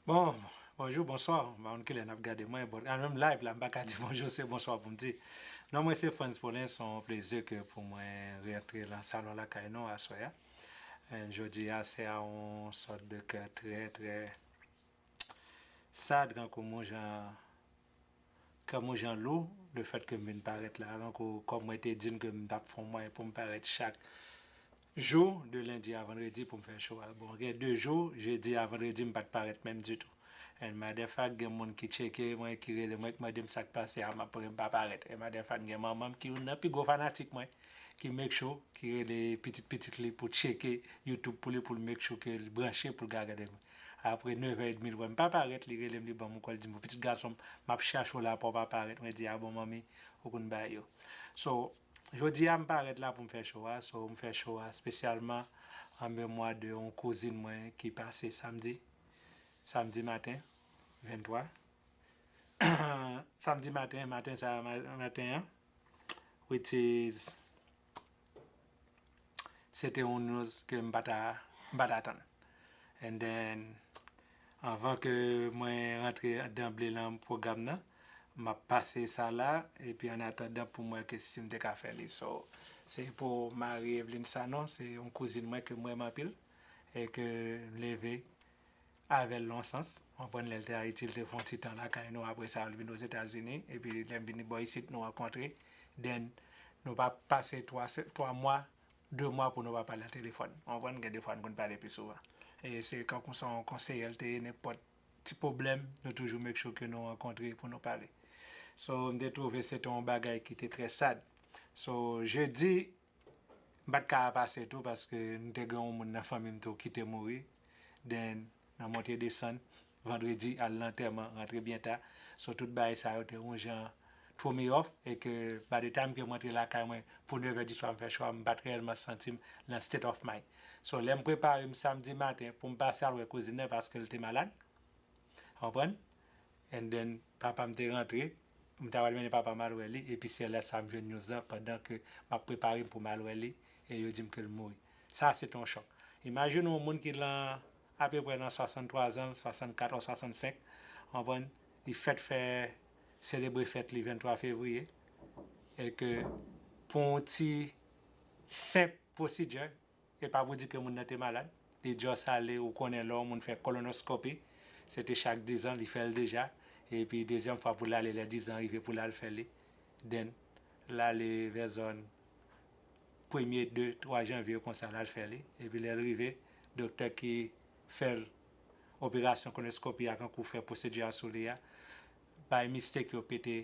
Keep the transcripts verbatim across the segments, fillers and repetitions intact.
Bon, bonjou, bonswa. M pa konn kilè n ap gade mwen, but an menm live la, m pa ka di bonjou, se bonswa pou m di. Non, mwen se Frantz Paulin, se yon plezi ke pou mwen rantre nan salon lakay nou aswè a. And jodi a, se a yon sòt de kè trè, trè sad, kankou mwen jan kè mwen jan lou, le fèt ke m vin parèt la, tankou kòm mwen te di n ke m t ap fè yon mwayen pou m parèt chak jou, de lendi a vandredi pou m fè show a. Bon, gen de jou, jedi a vandredi, m pa t parèt menm ditou. And motherfuck, gen moun ki tcheke mwen, ki rele mwen, ki mande m sa k pase a, m ap, m pa parèt. And motherfuck, gen manman m ki youn nan pi gwo fanatik mwen, ki make sure, ki rele pitit pitit li pou tcheke YouTube pou li, pou l make sure ke l branche pou l ka gade mwen. Apre nèf è edmi, l wè m pa parèt, li rele m, li ban m yon kòl, li di m, "Pitit gason m, m ap chache w la, pa w pa parèt." Mwen di, "A bon, manmi, ou konn bagay yo." So, jodi a, m parèt la pou m fè show a. So, m fè show a espesyalman an memwa de yon kouzin mwen ki pase samdi, samdi maten, venntwa. Samdi maten, maten sa, ma- maten an, which is, se te yon news ke m pa ta, m pa ta atann. And then, anvan ke mwen rantre danble nan pwogram nan, m ap pase sa la, epi an atandan pou m wè ke si m te ka fè li. So, se pou Marie Eveline Sanon, se yon kouzin mwen ke m renmen anpil, e ke m leve avè l nan yon sans. Ou konprann, lè l te Ayiti, l te fè yon ti tan lakay nou, apre sa, l vin Ozetazini, epi lè m vini bò isit, nou rankontre. Then, nou pa pase twa se- twa mwa, de mwa pou nou pa pale nan telefòn. Ou konprann, gen de fwa n konn pale pi souvan. E se kankou se yon konseye l te ye, nenpòt ti pwoblèm, nou toujou make sure ke nou rankontre pou nou pale. So, m te twouve se te yon bagay ki te trè sad. So, jedi, m pa t ka pase tou paske m te gen yon moun nan fanmi m tou ki te mouri. Then, nan monte desann, vandredi, al lantèman, rantre byen ta. So, tout bagay sa yo te yon jan throw me off, e ke by the time ke m rantre lakay mwen pou nèf è di swa m fè show a, m pa t reyèlman santi m nan state of mind. So, lè m prepare m samdi maten pou m pase al wè kouzin nan paske l te malad, ou konprann? And then, papa m te rantre, m ta pral mennen papa m al wè li, epi se lè sa m jwenn news lan pandan ke m ap prepare m pou m al wè li, e yo di m ke l mouri. Sa, se te yon chòk. Imajine yon moun ki lan apeprè nan swasanntwa zan, swasannkat ou swasannsenk, ou konprann, li fèt fè, selebre fèt li venntwa fevriye, e ke pou yon ti senp pwosidè, e pa pou di ke moun nan te malad, li just ale, ou konnen lè yon moun fè kolonoskopi, se te chak dizan, li fè l deja, epi dezyèm fwa pou l ale, lè dizan rive pou l al fè li, then, l ale vè zòn premye, de, twa janvye konsa, l al fè li, epi lè l rive, doktè ki fè l operasyon kolonoskopi a, kankou fè pwosedi a sou li a, by mistake, yo pete,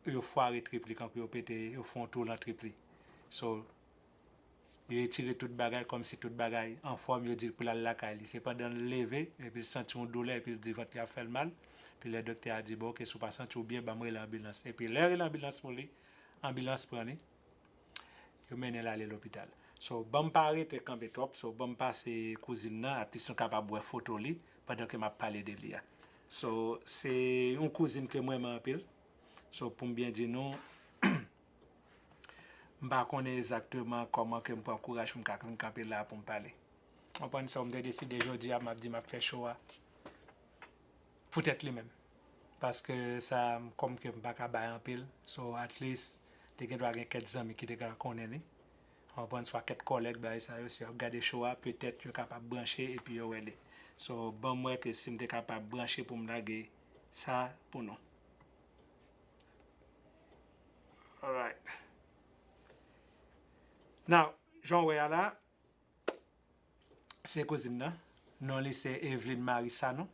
yo fware trip li, kankou yo pete, yo fè yon tou lan trip li. So, yo retire tout bagay, kòmsi tout bagay anfòm, yo di l pou l al lakay li. Se pandan l leve, epi l santi yon doulè, epi l di vant li ap fè l mal. Epi lè doktè a di, "Bon, oke, si w pa santi w byen, ban m rele anbilans." Epi lè yo rele anbilans pou li, anbilans pran li, yo mennen l ale lopital. So, ban m pa rete kanpe twòp, so, ban m pase kouzin nan, at least nou kapab wè foto li, pandan ke m ap pale de li a. So, se yon kouzin ke m renmen anpil. So, pou m byen di nou, m pa konnen egzakteman kòman ke m pran kouraj pou m ka vin kanpe la pou m pale. Ou konprann? So, m te deside jodi a, m ap di m ap fè show a poutèt li menm. Paske sa, kòm ke m pa ka bay anpil, so at least, te gen dwa gen kèk zanmi ki te ka konnen li. Ou konprann? Swa kèk kòlèg, bagay sa yo, si yo ap gade show a, petèt yo kapab branche epi yo wè li. So, ban m wè ke si m te kapab branche pou m lage sa pou nou. Alright. Now, jan w wè a la, se kouzin nan. Non li se Eveline Marie Sanon.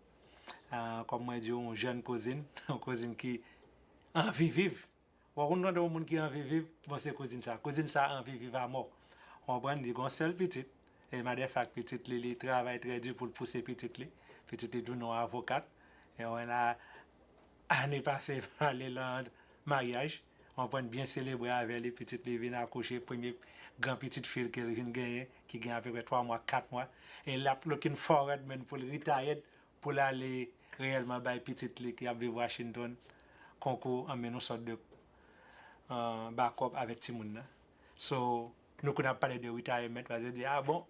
Ah, kòm mwen di w, yon jèn kouzin, yon kouzin ki anvi viv. Ou konn tande yon moun ki anvi viv, bon, se kouzin sa. Kouzin sa anvi viv amò. Ou konprann? Li gen yon sèl pitit. E madèfak pitit li, li travay trè di pou l pouse pitit li. Pitit li tounen yon avokat. E wè la, ane pase, ale lan maryaj. Ou konprann? Byen selebre avè li, pitit li vin akouche, premye gran pitit fi l ke l vin genyen, ki gen apeprè twa mwa, kat mwa. E l ap looking forward, man, pou l retired, pou l ale reyèlman bay pitit li ki ap viv Washington konkou, anben, yon sòt de, euh, backup avèk timoun nan. So, nou konn ap pale de retirement, paske yo di, "Ah bon,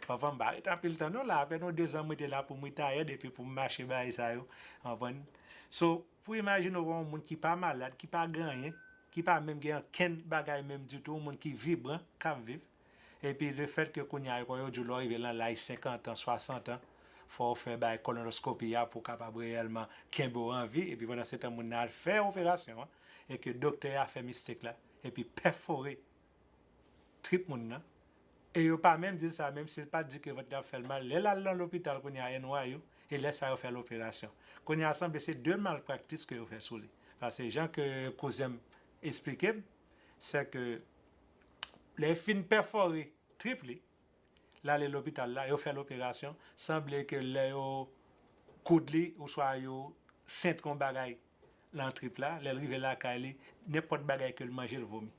Papa m pa ret anpil tan non la, apèn yon dezan m rete la pou m ritayèd epi pou m mache bagay sa yo, w konprann? So, pou imajine w yon moun ki pa malad, ki pa gen anyen, ki pa menm gen ankenn bagay menm ditou, yon moun ki vibran, k ap viv. Epi lefèt ke kounye a, yo di w lè w rive nan laj senkant an, swasant an, fò w fè bagay kolonoskopi a pou w kapab reyèlman kenbe w an vi, epi pandan se tan moun nan al fè operasyon an, e ke doktè a fè mistake la, epi pèfore trip moun nan. E yo pa menm di l sa, menm si l pa t di ke vant li ap fè l mal. Lè l al nan lopital kounye a, N Y U, e lè sa yo fè l operasyon. Kounye a sanble se de malpraktis ke yo fè sou li. Paske jan ke kouzen m esplike m, se ke lè yo fin pèfore trip li, l ale lopital la, yo fè l operasyon, sanble ke lè yo koud li, oswa yo sentre yon bagay nan trip la, lè l rive lakay li, nenpòt bagay ke l manje, l vomi.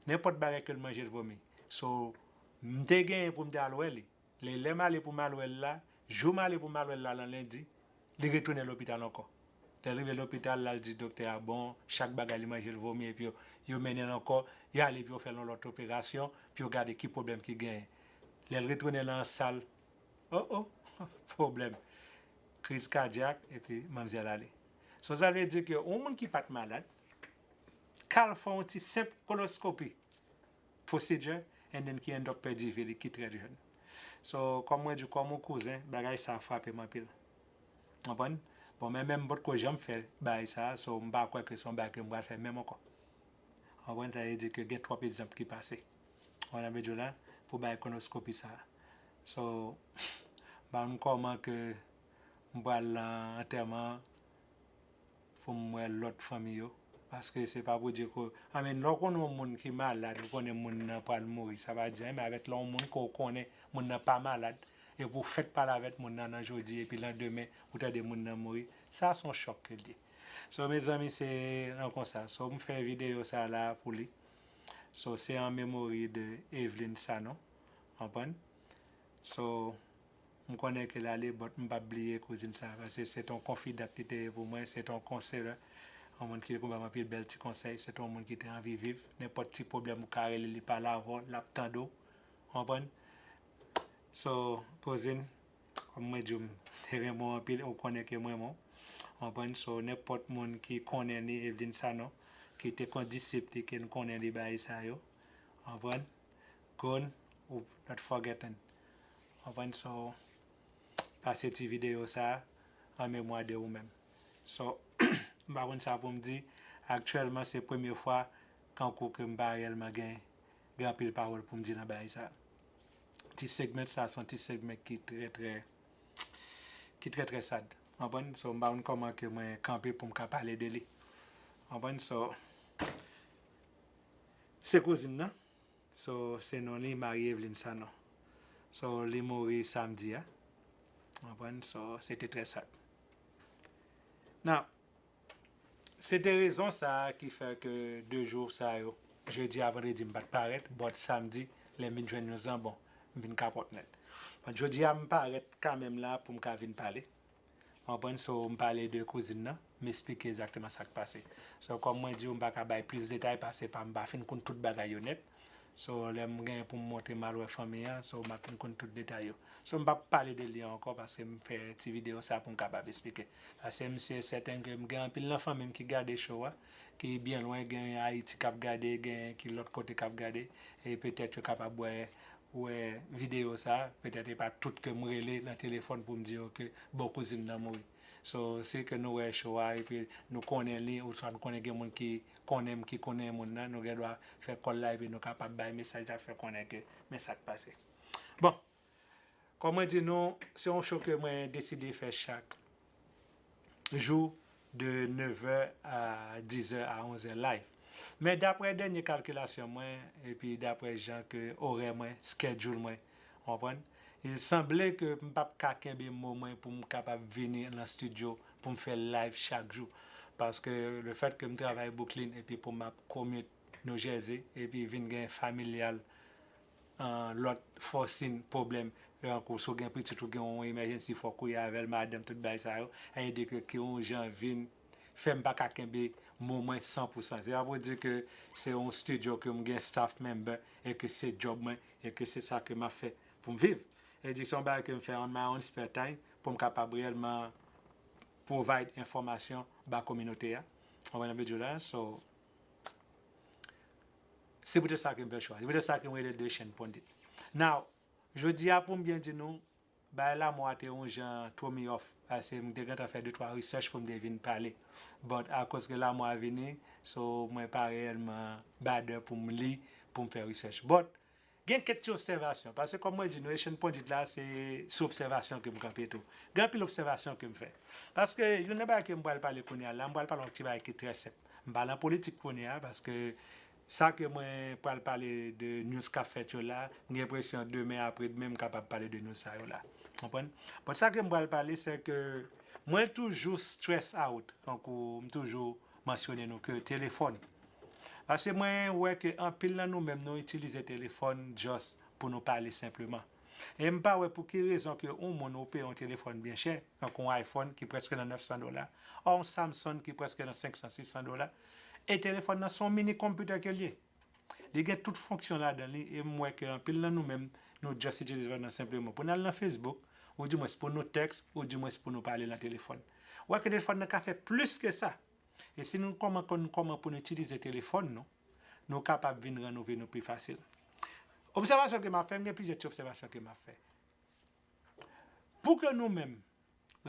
Nenpòt bagay ke l manje, l vomi. So, m te genyen pou m te al wè li. Lè, lè m ale pou m al wè l la, jou m ale pou m al wè l la nan lendi, li retounen lopital ankò. Lè l rive lopital, l al di doktè a, bon, chak bagay li manje, l vomi, epi yo, yo mennen l ankò, yo ale epi yo fè l yon lòt operasyon, pou yo gade ki pwoblèm ki genyen. Lè l retounen nan sal, oh, oh, pwoblèm. Kriz kadyak, epi manmzèl ale. So, sa vle di ke yon moun ki pa t malad, k al fè yon ti senp kolonoskopi procedure, and then ki end up pèdi vi li, ki trè jèn. So, kòm mwen di, kòm yon kouzen, bagay sa a frape m anpil. Konprann? Bon, men menm m potko janm fè bagay sa a, so m pa kwè ke se yon bagay ke m pral fè menm ankò. Konprann? Sa vle di ke gen twòp egzanp ki pase. Konprann sa m vle di w la? Pou bagay kolonoskopi sa a. So, m pa konn kòman ke m pral nan antèman an, pou m wè lòt fanmi yo. Paske se pa pou di ke, I mean, lè w konnen yon moun ki malad, ou konnen moun nan pral mouri, sa pa di anyen, men avèk lè yon moun ke w konnen, moun nan pa malad, epi w fèk pale avèk moun nan nan jodi, epi landemen, ou tande moun nan mouri, sa se yon chòk ke l ye. So, mezanmi, se nan konsa. So, m fè videyo sa la pou li. So, se an memori de Evelyn Sanon, konprann? So, m konnen ke l ale, but m p ap bliye kouzin sa, paske se te yon konfidan li te ye pou mwen, se te yon konselè, yon moun ki te konn ban m anpil bèl ti konsèy, se te yon moun ki te anvi viv, nenpòt ti pwoblèm ou ka rele li pale avè w, l ap tande w, konprann? So, kouzin, kòm mwen di w, m te renmen w anpil, ou konnen ke m renmen w, konprann? So, nenpòt moun ki konnen li, Evelyn Sanon, ki te kondisip li, ke n konnen li bagay sa yo, konprann? Gon, ou not forgotten. Konprann? So, pase ti videyo sa a an memwa de ou menm. So, m pa konn sa pou m di. Aktyèlman, se premye fwa kankou ke m pa reyèlman gen, gen anpil pawòl pou m di nan bagay sa a. Ti segment sa a, se yon ti segment ki trè, trè, ki trè, trè sad. Konprann? So, m pa konn kòman ke mwen kanpe pou m ka pale de li. Konprann? So, se kouzin nan. So, se non li, Marie Evelyn Sanon. So, li mouri samdi a. Konprann? So, se te trè sad. Now, se te rezon sa a ki fè ke de jou sa yo, jedi a vandredi, m pa t parèt, but samdi, lè m vin jwenn yon zanbon, m vin kapòt nèt. But jodi a, m parèt kanmenm la pou m ka vin pale. Konprann? So, m pale de kouzin nan, m esplike egzakteman sa k pase. So, kòm mwen di w, m pa ka bay plis detay, paske pa, m pa fin konn tout bagay yo nèt. So, lè m gen pou m montre m al wè fanmi an, so, m ap fin konn tout detay yo. So, m p ap pale de li ankò, paske m fè ti videyo sa pou m kapab esplike. Paske m si e sèten ke m gen anpil nan fanmi m ki gade show a, ki byen lwen, gen Ayiti k ap gade, gen ki lòt kote k ap gade, e petèt yo kapab wè, wè videyo sa, petèt e pa tout ke m rele nan telefòn pou m di yo ke bon kouzin nan mouri. So, si ke nou wè show a, epi nou konnen li, oswa nou konnen gen moun ki konnen m, ki konnen moun nan, nou gen dwa fè call la, epi nou kapab bay mesaj la, fè konnen ke men sa k pase. Bon, kòm mwen di nou, se yon show ke mwen deside fè chak jou de nevè a dizè a onzè live. Men daprè dènye kalkilasyon mwen, epi daprè jan ke orè mwen, schedule mwen, konprann? E sanble ke m p ap ka kenbe mo mwen pou m kapab vini nan studio pou m fè live chak jou. Paske lefèt ke m travay Brooklyn epi pou m ap commute New Jersey, epi vin gen familial, ah, lòt fòsin pwoblèm. Tankou si w gen pitit ou gen yon emergency, fòk ou ye avè l, madanm, tout bagay sa yo. Sa vle di ke, ke yon jan vin fè m pa ka kenbe mo mwen san pou san. Se pa pou di ke se yon studio ke m gen staff member e ke se job mwen e ke se sa ke m ap fè pou m viv. E di se yon bagay ke m fè on my own spare time pou m kapab reyèlman provide enfòmasyon ba kominote a. Ou konprann sa m vle di w la? So, se poutèt sa ke m fè chwa. Se poutèt sa ke m rele The Asian Pundit. Now, jodi a, pou m byen di nou, bagay lamò a te yon jan throw me off. Paske m te gentan fè de twa research pou m te vin pale. But akoz ke lamò a vini, so mwen pa reyèlman bother pou m li, pou m fè research. But gen kèk ti obsèvasyon. Paske kòm mwen di nou, Asian Pundit la, se sou obsèvasyon ke m kanpe tou. Gen anpil obsèvasyon ke m fè. Paske youn nan bagay ke m pral pale kounye a la, m pral pale yon ti bagay ki trè senp. M pa nan politik kounye a, paske sa ke mwen pral pale de news k ap fèt yo la, m gen enpresyon demen, apre demen, m kapab pale de news sa yo la. Konprann? But sa ke m pral pale, se ke mwen toujou stress out, tankou m toujou mansyone nou ke telefòn. Paske mwen wè ke anpil nan nou menm nou itilize telefòn just pou nou pale senpleman. E m pa wè pou ki rezon ke yon moun ou peye yon telefòn byen chè, tankou yon iPhone ki prèske nan nèf san dola, or yon Samsung ki prèske nan senk san, sis san dola, e telefòn nan se yon mini computer ke l ye. Li gen tout fonksyon ladan li, e m wè ke anpil nan nou menm, nou just itilize telefòn nan senpleman pou n al nan Facebook, ou dimwens pou nou tèks, ou dimwens pou nou pale nan telefòn. Ou wè ke telefòn nan ka fè plis ke sa. E si nou kòman konn kòman pou nou itilize telefòn nou, nou kapab vin rann nou vi nou pi fasil. Obsèvasyon ke m ap fè, m gen plizyè ti obsèvasyon ke m ap fè. Pou ke nou menm,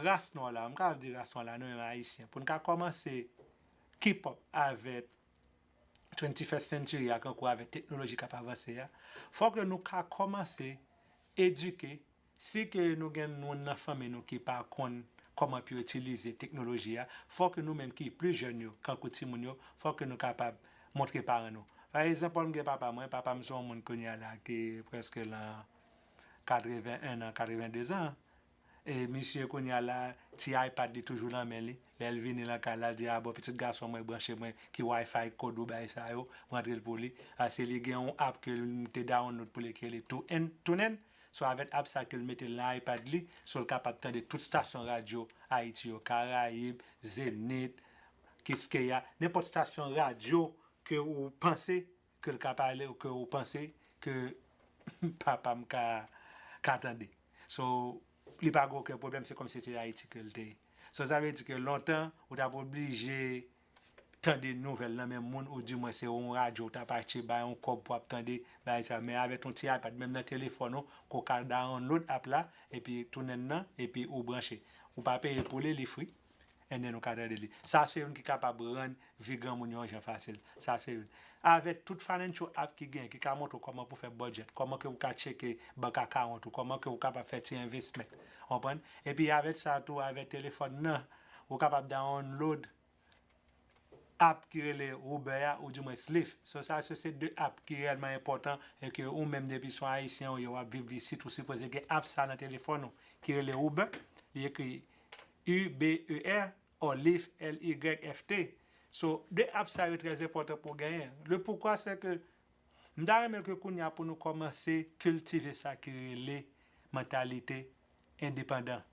ras nwa la, m kapab di ras nwa la, nou menm Ayisyen, pou n ka kòmanse keep up avèk twenty-first century a, kankou avèk teknoloji k ap avanse a, fò ke nou ka kòmanse edike, si ke nou gen moun nan fanmi nou ki pa konn kòman pou yo itilize teknoloji a, fò ke nou menm ki pli jèn yo, kankou timoun yo, fò ke nou kapab montre paran nou. Pa egzanp, m gen papa mwen, papa m se yon moun kounye a la ki prèske lan katreven en an, katreven de zan. E misye kounye a la, ti iPad li toujou nan men li. Lè l vini lakay la, l di, "A bon, pitit gason mwen branche mwen, ki Wi-Fi code ou bay sa yo, m rantre l pou li." Paske li gen yon app ke l te download pou li ki rele TuneIn, TuneIn. So avèk app sa ke l mete l nan iPad li, so l kapab tande tout stasyon radyo Ayiti yo, Karayib, Zenith, Kiskeya, nenpòt stasyon radyo ke ou panse ke l ka pale, ke ou panse ke papa m ka, ka tande. So, li pa gen okenn pwoblèm, se kòmsi se Ayiti ke l te ye. So, sa vle di ke lontan, ou t ap oblije tande nouvèl nan men moun, ou dimwen se yon radyo ou t ap achte, bay yon kòb pou w ap tande, bay sa. Men avèk yon ti iPad, menm nan telefòn ou, ke w ka download app la, epi TuneIn nan, epi ou branche. Ou pa peye pou li, li free. And then ou ka tande li. Sa se youn ki kapab rann vi granmoun yo yon jan fasil. Sa se youn. Avèk tout financial app ki gen, ki ka montre w kòman pou fè budget, kòman ke ou ka tcheke bank account ou, kòman ke ou kapab fè ti investment. Ou konprann? Epi avèk sa tou, avèk telefòn nan, ou kapab download app ki rele Uber a, ou dimwens Lyft. So sa se, se de app ki reyèlman enpòtan e ke ou menm depi se yon Ayisyen ou ye, w ap viv isit, ou sipoze gen app sa nan telefòn ou ki rele Uber. Li ekri U B E R, or Lyft, L Y F T. So, de app sa yo trè enpòtan pou w genyen. Le poukwa se ke m ta renmen ke kounye a pou nou kòmanse kiltive sa ki rele mantalite endepandan.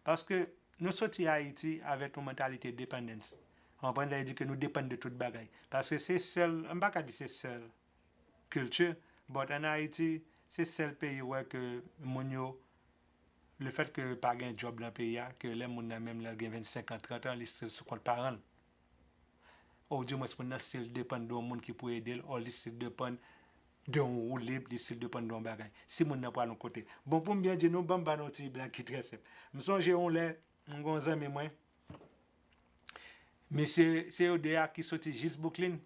Paske nou soti Ayiti avèk yon mantalite dependence. Ou konprann? Sa vle di ke nou depann de tout bagay. Paske se sèl, m pa ka di se sèl kilti, but ann Ayiti, se sèl peyi ou wè ke moun yo, lefèt ke pa gen djòb nan peyi a, ke lè moun nan menm lè l gen vennsenk an, trant an, li still sou kont paran l. Ou dimwens moun nan still depann de yon moun ki pou ede l, or li still depann de yon woulib, li still depann de yon bagay. Si moun nan pral yon kote. Bon, pou m byen di nou, ban m ba nou yon ti blag ki trè senp. M sonje yon lè, m gen yon zanmi mwen, mesye, se yo de a ki soti jis Brooklyn,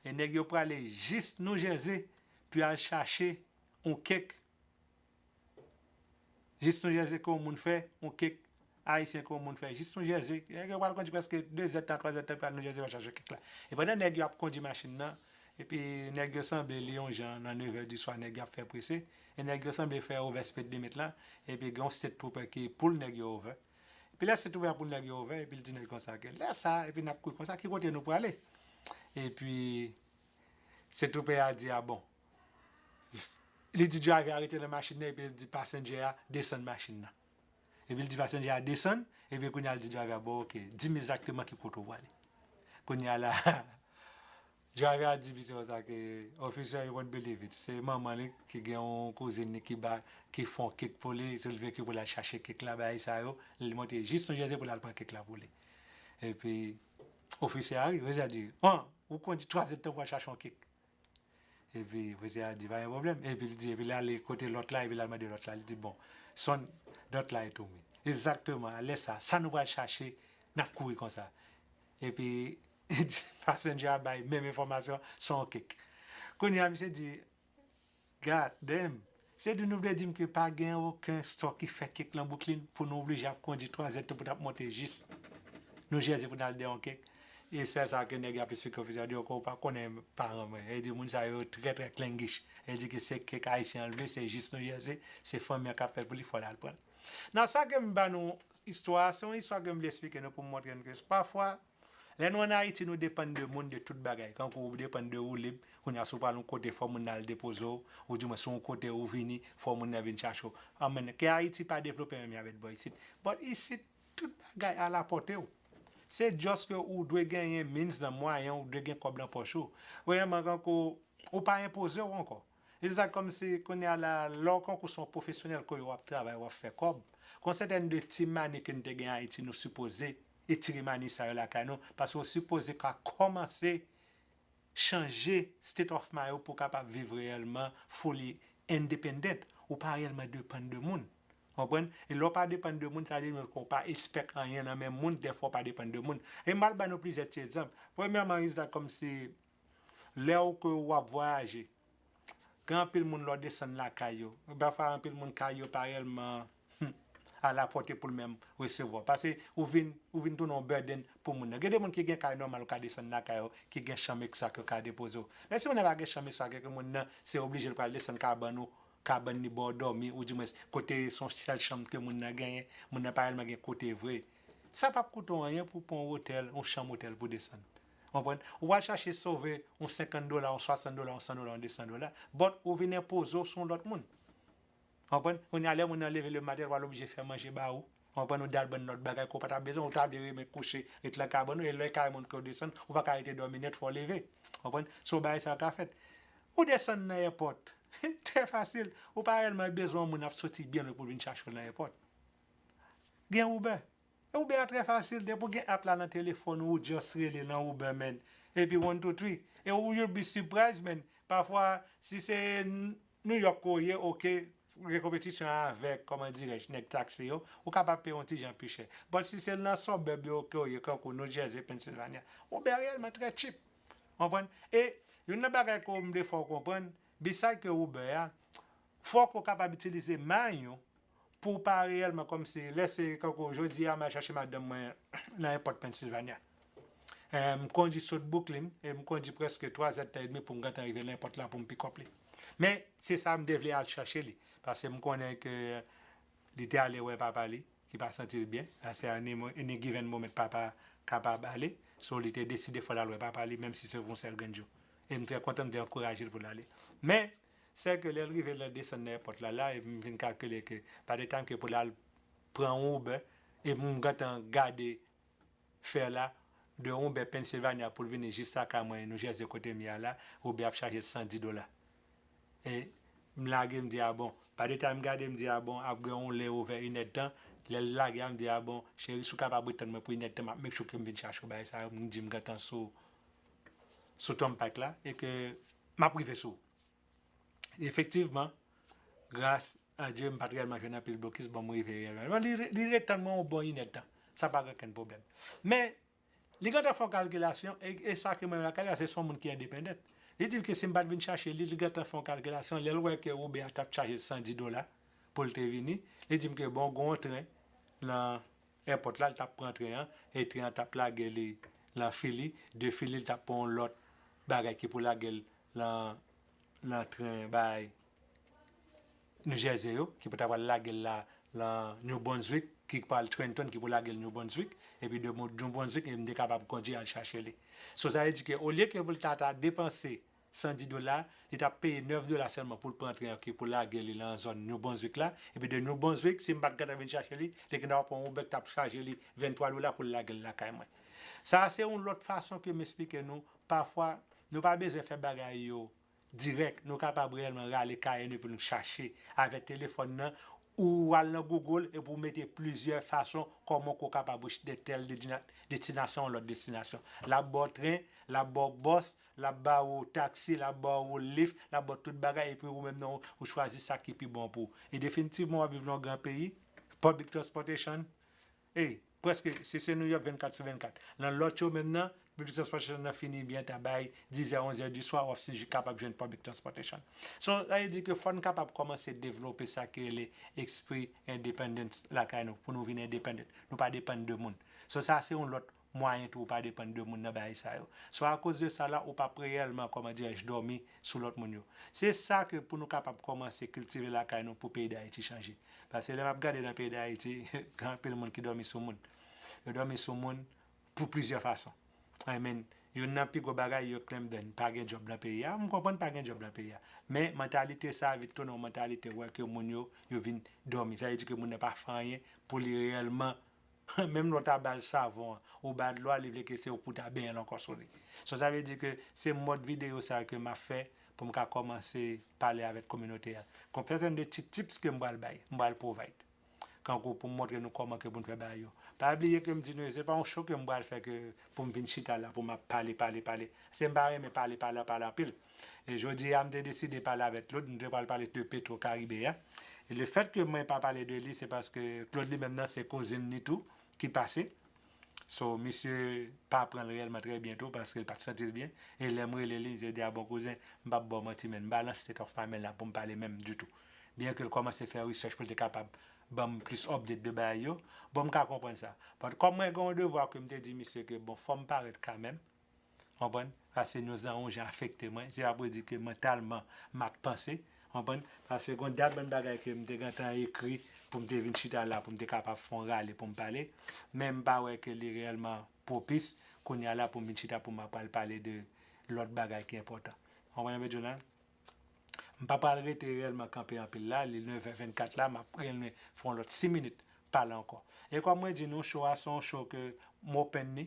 e nèg yo prale jis New Jersey pou y al chache yon kèk. Jis New Jersey ke yon moun fè, yon kèk ayisyen ke yon moun fè. Jis New Jersey, nèg yo pral kondui prèske de zèdtan, twa zèdtan pou al New Jersey pou al chache kèk la. E pandan nèg yo ap kondui machin nan, epi nèg yo sanble li yon jan nan nevè di swa, nèg yo ap fè prese, e nèg yo sanble fè over speed limit la, epi gen yon state trooper ki poul nèg yo over. Epi lè state trooper a poul nèg yo over, epi l di nèg konsa ke lè sa, epi n ap kouri konsa, ki kote nou prale? Epi state trooper a di, a bon. Li di driver a rete nan machin nan, epi l di passenger a desann machin nan. Epi l di passenger a desann, epi kounye a l di driver a, bon, ok, di m egzakteman ki kote w prale. Kounye a la, Driver a di misye konsa ke, "Officer, you won't believe it." Se manman li ki gen yon kouzin li ki ba, ki fè yon kèk pou li, se li ki pou l al chache kèk la, bagay sa yo. Li monte jis New Jersey pou l al pran kèk la pou li. Epi, ofisye a rive, ofisye a di, "An, ou kondi twa zèdtan pou al chache yon kèk." Epi, ofisye a di, "Pa gen pwoblèm." Epi, li di, epi, li ale kote lòt la, epi, l al mande lòt la, li di, "Bon, son dòt la e tou men." Egzakteman, alè sa, sa nou pral chache, n ap kouri konsa. Epi, passenger a bay menm enfòmasyon, se yon kèk. Kounye a, misye di, "God damn, se di nou vle di m ke pa gen okenn store ki fè kèk lan Brooklyn pou nou oblije ap kondi twa zèdtan pou n ap monte jis New Jersey pou n al dèyè yon kèk." E sèl sa ke nèg ap esplike ofisye a, di, "Ok, ou pa konnen paran mwen." E di, "Moun sa yo trè, trè klengish." E di ke se kèk ayisyen an vle, se jis New Jersey, se fanmi an k ap fè l pou li, fò l al pran l. Nan sa ke m ba nou istwa a, se yon istwa ke m vle esplike nou pou m montre nou ke pafwa, lè nou ann Ayiti, nou depann de moun, de tout bagay. Kankou ou depann de woulib, kounye a si w pral yon kote, fò moun nan al depoze w, oudimwen si w yon kote ou vini, fò moun nan vin chache w. Anmweyy, ke Ayiti pa devlope menm jan avèk bò isit. But isit, tout bagay alapòte w. Se just ke ou dwe genyen means nan mwayen, ou dwe gen kòb nan pòch ou. Premyèman, kankou ou pa enpoze w ankò. E se sa kòmsi kounye a la, lè w kankou se yon pwofesyonèl ke w ap travay, w ap fè kòb. Gon sètèn de ti mani ke n te gen Ayiti, nou sipoze etire mani sa yo lakay nou, paske w sipoze ka kòmanse chanje state of mind ou pou w kapab viv reyèlman fully independent. Ou pa reyèlman depann de moun. Konprann? E lè w pa depann de moun, sa vle di ke w pa expect anyen nan men moun, dèfwa w pa depann de moun. E m pral ba nou plizyè ti egzanp. Premyèman, is that kòmsi lè w ke w ap vwayaje, gen anpil moun lè w desann lakay yo. Pafwa, anpil moun kay yo pa reyèlman, hmm, alapòte pou l menm resevwa w. Paske ou vin, ou vin tounen yon burden pou moun nan. Gen de moun ki gen kay nòmal, ou ka desann lakay yo, ki gen chanm ekstra ke yo ka depoze w. Men si moun nan pa gen chanm ekstra, ke moun nan, se oblije l pral desann kabann ou, kabann li ba w dòmi, oudimwen kote se yon sèl chanm ke moun nan genyen, moun nan pa reyèlman gen kote vre. Sa p ap koute w anyen pou w pran yon otèl, yon chanm otèl pou w desann. Konprann? Ou pral chache sove yon senkant dola, yon swasant dola, yon san dola, yon de san dola, but ou vin enpoze w sou yon lòt moun. Konprann? Kounye a, lè moun nan leve lematen, l pral oblije fè manje ba ou. Konprann? Ou dal bann lòt bagay ke w pa t ap bezwen, ou ta vle renmen kouche, ret lan kabann ou, e lè kay moun ke w desann, ou pa ka rete dòmi nèt, fò w leve. Konprann? Se yon bagay sa yo ka fèt. Ou desann nan èpòt. Trè fasil. Ou pa reyèlman bezwen yon moun ap soti byen lwen pou l vin chache w nan èpòt. Gen Uber. E Uber a trè fasil. Depi w gen app la nan telefòn ou, ou just rele nan Uber, man. Epi one, two, three. E ou, you'll be surprised, man. Pafwa, si se N-, New York ke w ye, oke, gen konpetisyon avèk, kòman dirèj, nèg taksi yo, ou kapab peye yon ti jan pi chè. But si se nan suburb yo ke w ye, kankou New Jersey, Pennsylvania, Uber reyèlman trè cheap. Konprann? E youn nan bagay ke m vle fè w konprann, beside ke Uber a, fòk ou kapab itilize mind ou pou w pa reyèlman kòmsi, lè se kankou jodi a, m al chache madanm mwen nan èpòt Pennsylvania. Eh, m kondi sot Brooklyn, e m kondi prèske twa zèdtan edmi pou m gentan rive nan èpòt la pou m pick up li. Men, se sa m te vle al chache li, paske m konnen ke li te ale wè papa li, ki pa santi l byen. Paske a any mo-, any given moment, papa kapab ale. So, li te deside fò l al wè papa li, menm si se pou yon sèl grenn jou. E m trè kontan, m te ankouraje l pou l ale. Men, sèke lè l rive nan desann nan èpòt la, la, e m vin kalkile ke pa de time ke pou l al pran yon Uber, e m gentan gade fè la, de Uber Pennsylvania pou l vini jis lakay mwen, New Jersey kote m ye a la, Uber ap chaje l san dis dola. E m lage, m di, "A bon." Pa de time m gade, m di, "A bon, ap gen yon layover inèdtan." Lè l lage a, m di, "A bon, cheri, si w kapab ret tann mwen pou inèdtan, m ap make sure ke m vin chache w." Bagay sa yo, m di m gentan sou, sou turnpike la, e ke m ap rive sou ou. Efektivman, gras a Dye, m pa t reyèlman jwenn anpil blokis, bon, m rive reyèlman. Li, li ret tann mwen yon bon inèdtan. Sa pa gen okenn pwoblèm. Men, li gentan fè yon kalkilasyon, e, e sa ke mwen lakay la, se yon moun ki endependent. Li di m ke si m pa t vin chache li, li gentan fè yon kalkilasyon, lè l wè ke Uber a t ap chaje l san dis dola pou l te vini, li di m ke bon, gen yon tren nan èpòt la, li t ap pran tren an, e tren an t ap lage li nan Philly, de Philly, li t ap pran yon lòt bagay ki pou lage l nan, nan tren bay New Jersey yo, ki pou ta pral lage l la, nan New Brunswick, ki pral Trenton, ki pou lage l New Brunswick, epi de Mo-, New Brunswick, e m te kapab kondui al chache li. So, sa vle di ke olye ke pou l ta, ta depanse san dis dola, li t ap peye nèf dola sèlman pou l pran tren an ki pou lage li nan zòn New Brunswick la. Epi de New Brunswick, si m pa t gentan vin chache li, li te gentan pran yon Uber ki t ap chaje li venntwa dola pou l lage l lakay mwen. Sa a se yon lòt fason ke m esplike nou, pafwa, Nou pa bezwen fè bagay yo dirèk. Nou kapab reyèlman rale kay nou epi nou chache avèk telefòn nan, ou al nan Google epi ou mete plizyè fason kòman ke w kapab rich de tèl destina-, destinasyon a yon lòt destinasyon. L ap ba w tren, l ap ba w bòs, l ap ba w taksi, l ap ba w Lyft, l ap ba w tout bagay, epi ou menm nan ou, ou chwazi sa ki pi bon pou ou. E definitivman, w ap viv nan yon gran peyi, public transportation, e prèske, si se New York vennkat sou vennkat. Nan lòt yo menm nan, public transportation nan fini byen ta bay dizè, onzè di swa, w ap si kapab jwenn public transportation. So, sa vle di ke fò n kapab kòmanse devlope sa ki rele espri independence lakay nou, pou nou vin independent. Nou pa depann de moun. So, sa se yon lòt mwayen tou ou pa depann de moun nan bagay sa yo. So, akoz de sa la, ou p ap reyèlman, kòman dirèj, dòmi sou lòt moun yo. Se sa ke pou nou kapab kòmanse kiltive lakay nou pou peyi Dayiti chanje. Paske lè m ap gade nan peyi Dayiti, gen anpil moun ki dòmi sou moun. Yo dòmi sou moun pou plizyè fason. I mean, youn nan pi gwo bagay yo claim then pa gen djòb nan peyi a. M konprann pa gen djòb nan peyi a. Men mantalite sa a vit tounen yon mantalite wè ke moun yo, yo vin dòmi. Sa vle di ke moun nan pa fè anyen pou li reyèlman. Menm lè w ta ba l savon an, ou ba l dlo a, li vle ke se ou pou ta benyen l ankò sou li. So, sa vle di ke se mòd videyo sa a ke m ap fè pou m ka kòmanse pale avèk kominote a. Gon sèten de ti tips ke m pral bay, m pral provide. Kankou pou m montre nou kòman ke pou n fè bagay yo. Pa bliye ke m di nou, se pa yon show ke m pral fè ke pou m vin chita la, pou m ap pale, pale, pale. Se m pa renmen pale, pale, pale anpil. E jodi a, m te deside pale avèk Claude, nou te pral pale de Petro Caribe a. E le fèt ke mwen pa pale de li, se paske Claude li menm nan se kouzin li tou ki pase. So, misye pa pran l reyèlman trè byen tou, paske l pa t santi l byen. E lè m rele li, misye di, "A bon, kouzen, m p ap ba w manti, men m pa nan state of mind la pou m pale menm ditou." Byen ke l kòmanse fè research pou l te kapab ban m plis update de bagay yo. Bon, m ka konprann sa. But kòm mwen gen yon devwa ke m te di misye ke, bon, fò m parèt kanmenm, konprann? Paske news lan yon jan afekte mwen. Se apre di ke mantalman, m ap panse, konprann? Paske gon dat bann bagay ke m te gentan ekri pou m te vin chita la, pou m te kapab fè yon rale pou m pale. Men m pa wè ke li reyèlman pwopis kounye a la pou m vin chita pou m ap pral pale de lòt bagay ki enpòtan. Konprann sa m vle di w la? M pa pral rete reyèlman kanpe anpil la, li nevè vennkat la, m ap reyèlman fè yon lòt sis minit pale ankò. E kòm mwen di nou, show a se yon show ke m open li,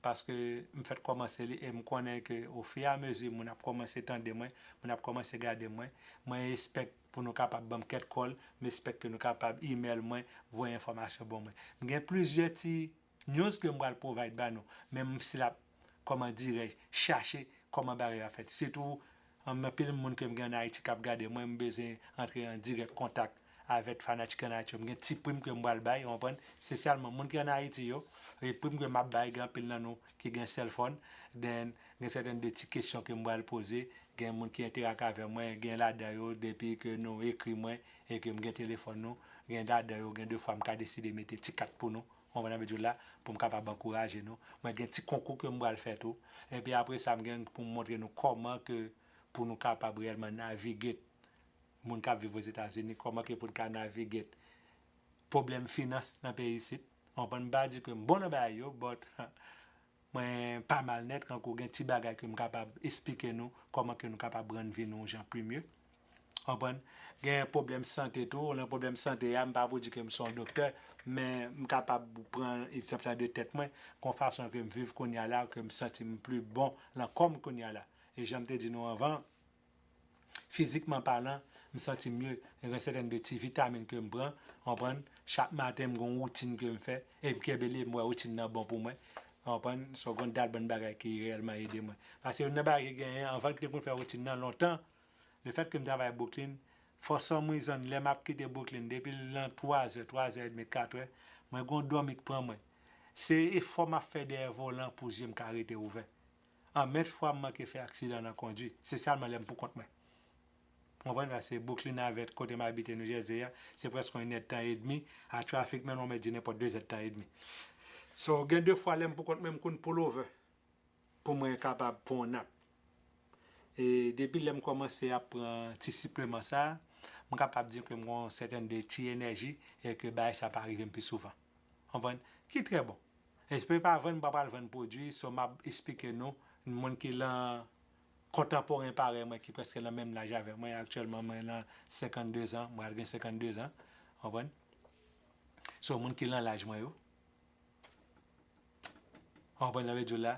paske m fèk kòmanse li e m konnen ke ofiramezi moun ap kòmanse tande mwen, moun ap kòmanse gade mwen, mwen espèk pou nou kapab ban m kèk call, m espèk ke nou kapab email mwen, voye enfòmasyon ban mwen. M gen plizyè ti news ke m pral provide ba nou, men m still ap, kòman dirèj, chache kòman bagay yo ap fèt. Sitou, anpil moun ke m gen ann Ayiti k ap gade mwen, m bezwen antre an dirèk kontak avèk fanatik ann Ayiti yo. M gen ti prim ke m pral bay, ou konprann? Espesyalman moun ki ann Ayiti yo, e prim ke m ap bay, gen anpil nan nou ki gen cellphone, then gen sèten de ti kesyon ke m pral poze, gen moun ki enterak avè mwen, gen ladan yo, depi ke nou ekri mwen, e ke m gen telefòn nou, gen ladan yo, gen de fwa m ka deside mete ti kat pou nou. Ou konprann sa m vle di w la, pou m kapab ankouraje nou. Mwen gen ti konkou ke m pral fè tou. Epi apre sa, m gen pou m montre nou kòman ke pou nou kapab reyèlman navigate, moun k ap viv Ozetazini, kòman ke pou n ka navigate pwoblèm finans nan peyi isit. Ou konprann, m pa di ke m bon nan bagay yo, but mwen pa mal nèt, kankou gen ti bagay ke m kapab esplike nou, kòman ke nou kapab rann vi nou yon jan pi mye. Konprann? Gen pwoblèm sante tou. Nan pwoblèm sante a, m pa pou di ke m se yon doktè, men m kapab pran egzanp sa de tèt mwen, kon fason ke m viv kounye a la, ke m santi m pi bon nan kò m kounye a la. E jan m te di nou anvan, fizikman palan, m santi m mye. Gen sèten de ti vitamin ke m pran, konprann? Chak maten, m gen yon woutin ke m fè, e m kenbe li, m wè woutin nan bon pou mwen. Konprann? So, gon dat bann bagay ki reyèlman ede mwen. Paske youn nan bagay ki genyen, anvan ki te konn fè woutin nan lontan, le fèt ke m travay Brooklyn, for some reason, lè m ap kite Brooklyn, depi nan twazè, twazè edmi, katrè, mwen gon dòmi k pran mwen. Se efò m ap fè dèyè volan pou zye m ka rete ouvè. Anmèt fwa m manke fè aksidan nan kondwi, espesyalman lè m pou kont mwen. Konprann? Paske Brooklyn avèk kote m abite New Jersey a, se prèske yon enèdtan edmi a trafik, men nou mèt di nenpòt dezèdtan edmi. So, gen de fwa lè m pou kont mwen, m konn pull over pou mwen kapab pran yon nap. E depi lè m kòmanse ap pran ti sipleman sa, m kapab di ke m gen yon sèten de ti enèji e ke bagay sa pa rive m pi souvan. Konprann? Ki trè bon. Espre pa vann, m pa pral vann pwodui, so m ap esplike nou, moun ki lan kontanporen parèy mwen, ki prèske lan menm laj avè mwen, aktyèlman mwen lan senkannde zan, m pral gen senkannde zan, konprann? So moun ki lan laj mwen yo, konprann sa m vle di w la,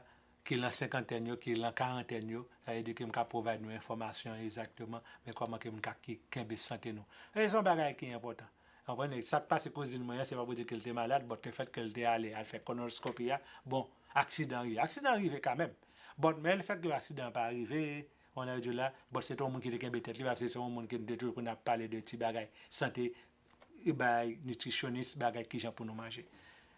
ki lan senkantèn yo, ki lan karantèn yo, sa vle di ke m ka provide nou enfòmasyon egzakteman, men kòman ke moun ka ki kenbe sante nou. E se yon bagay ki enpòtan. Konprann? E sa k pase kouzin mwen an, se pa pou di ke l te malad, but le fait ke l te ale, al fè colonoscopy a, bon, aksidan rive. Aksidan rive kanmenm. But, men le fait ke aksidan an pa rive, on a di la, but se te yon moun ki te kenbe tèt li, paske se yon moun ke nou te toujou konn ap pale de ti bagay sante, bagay nitrisyonis, bagay kijan pou nou manje.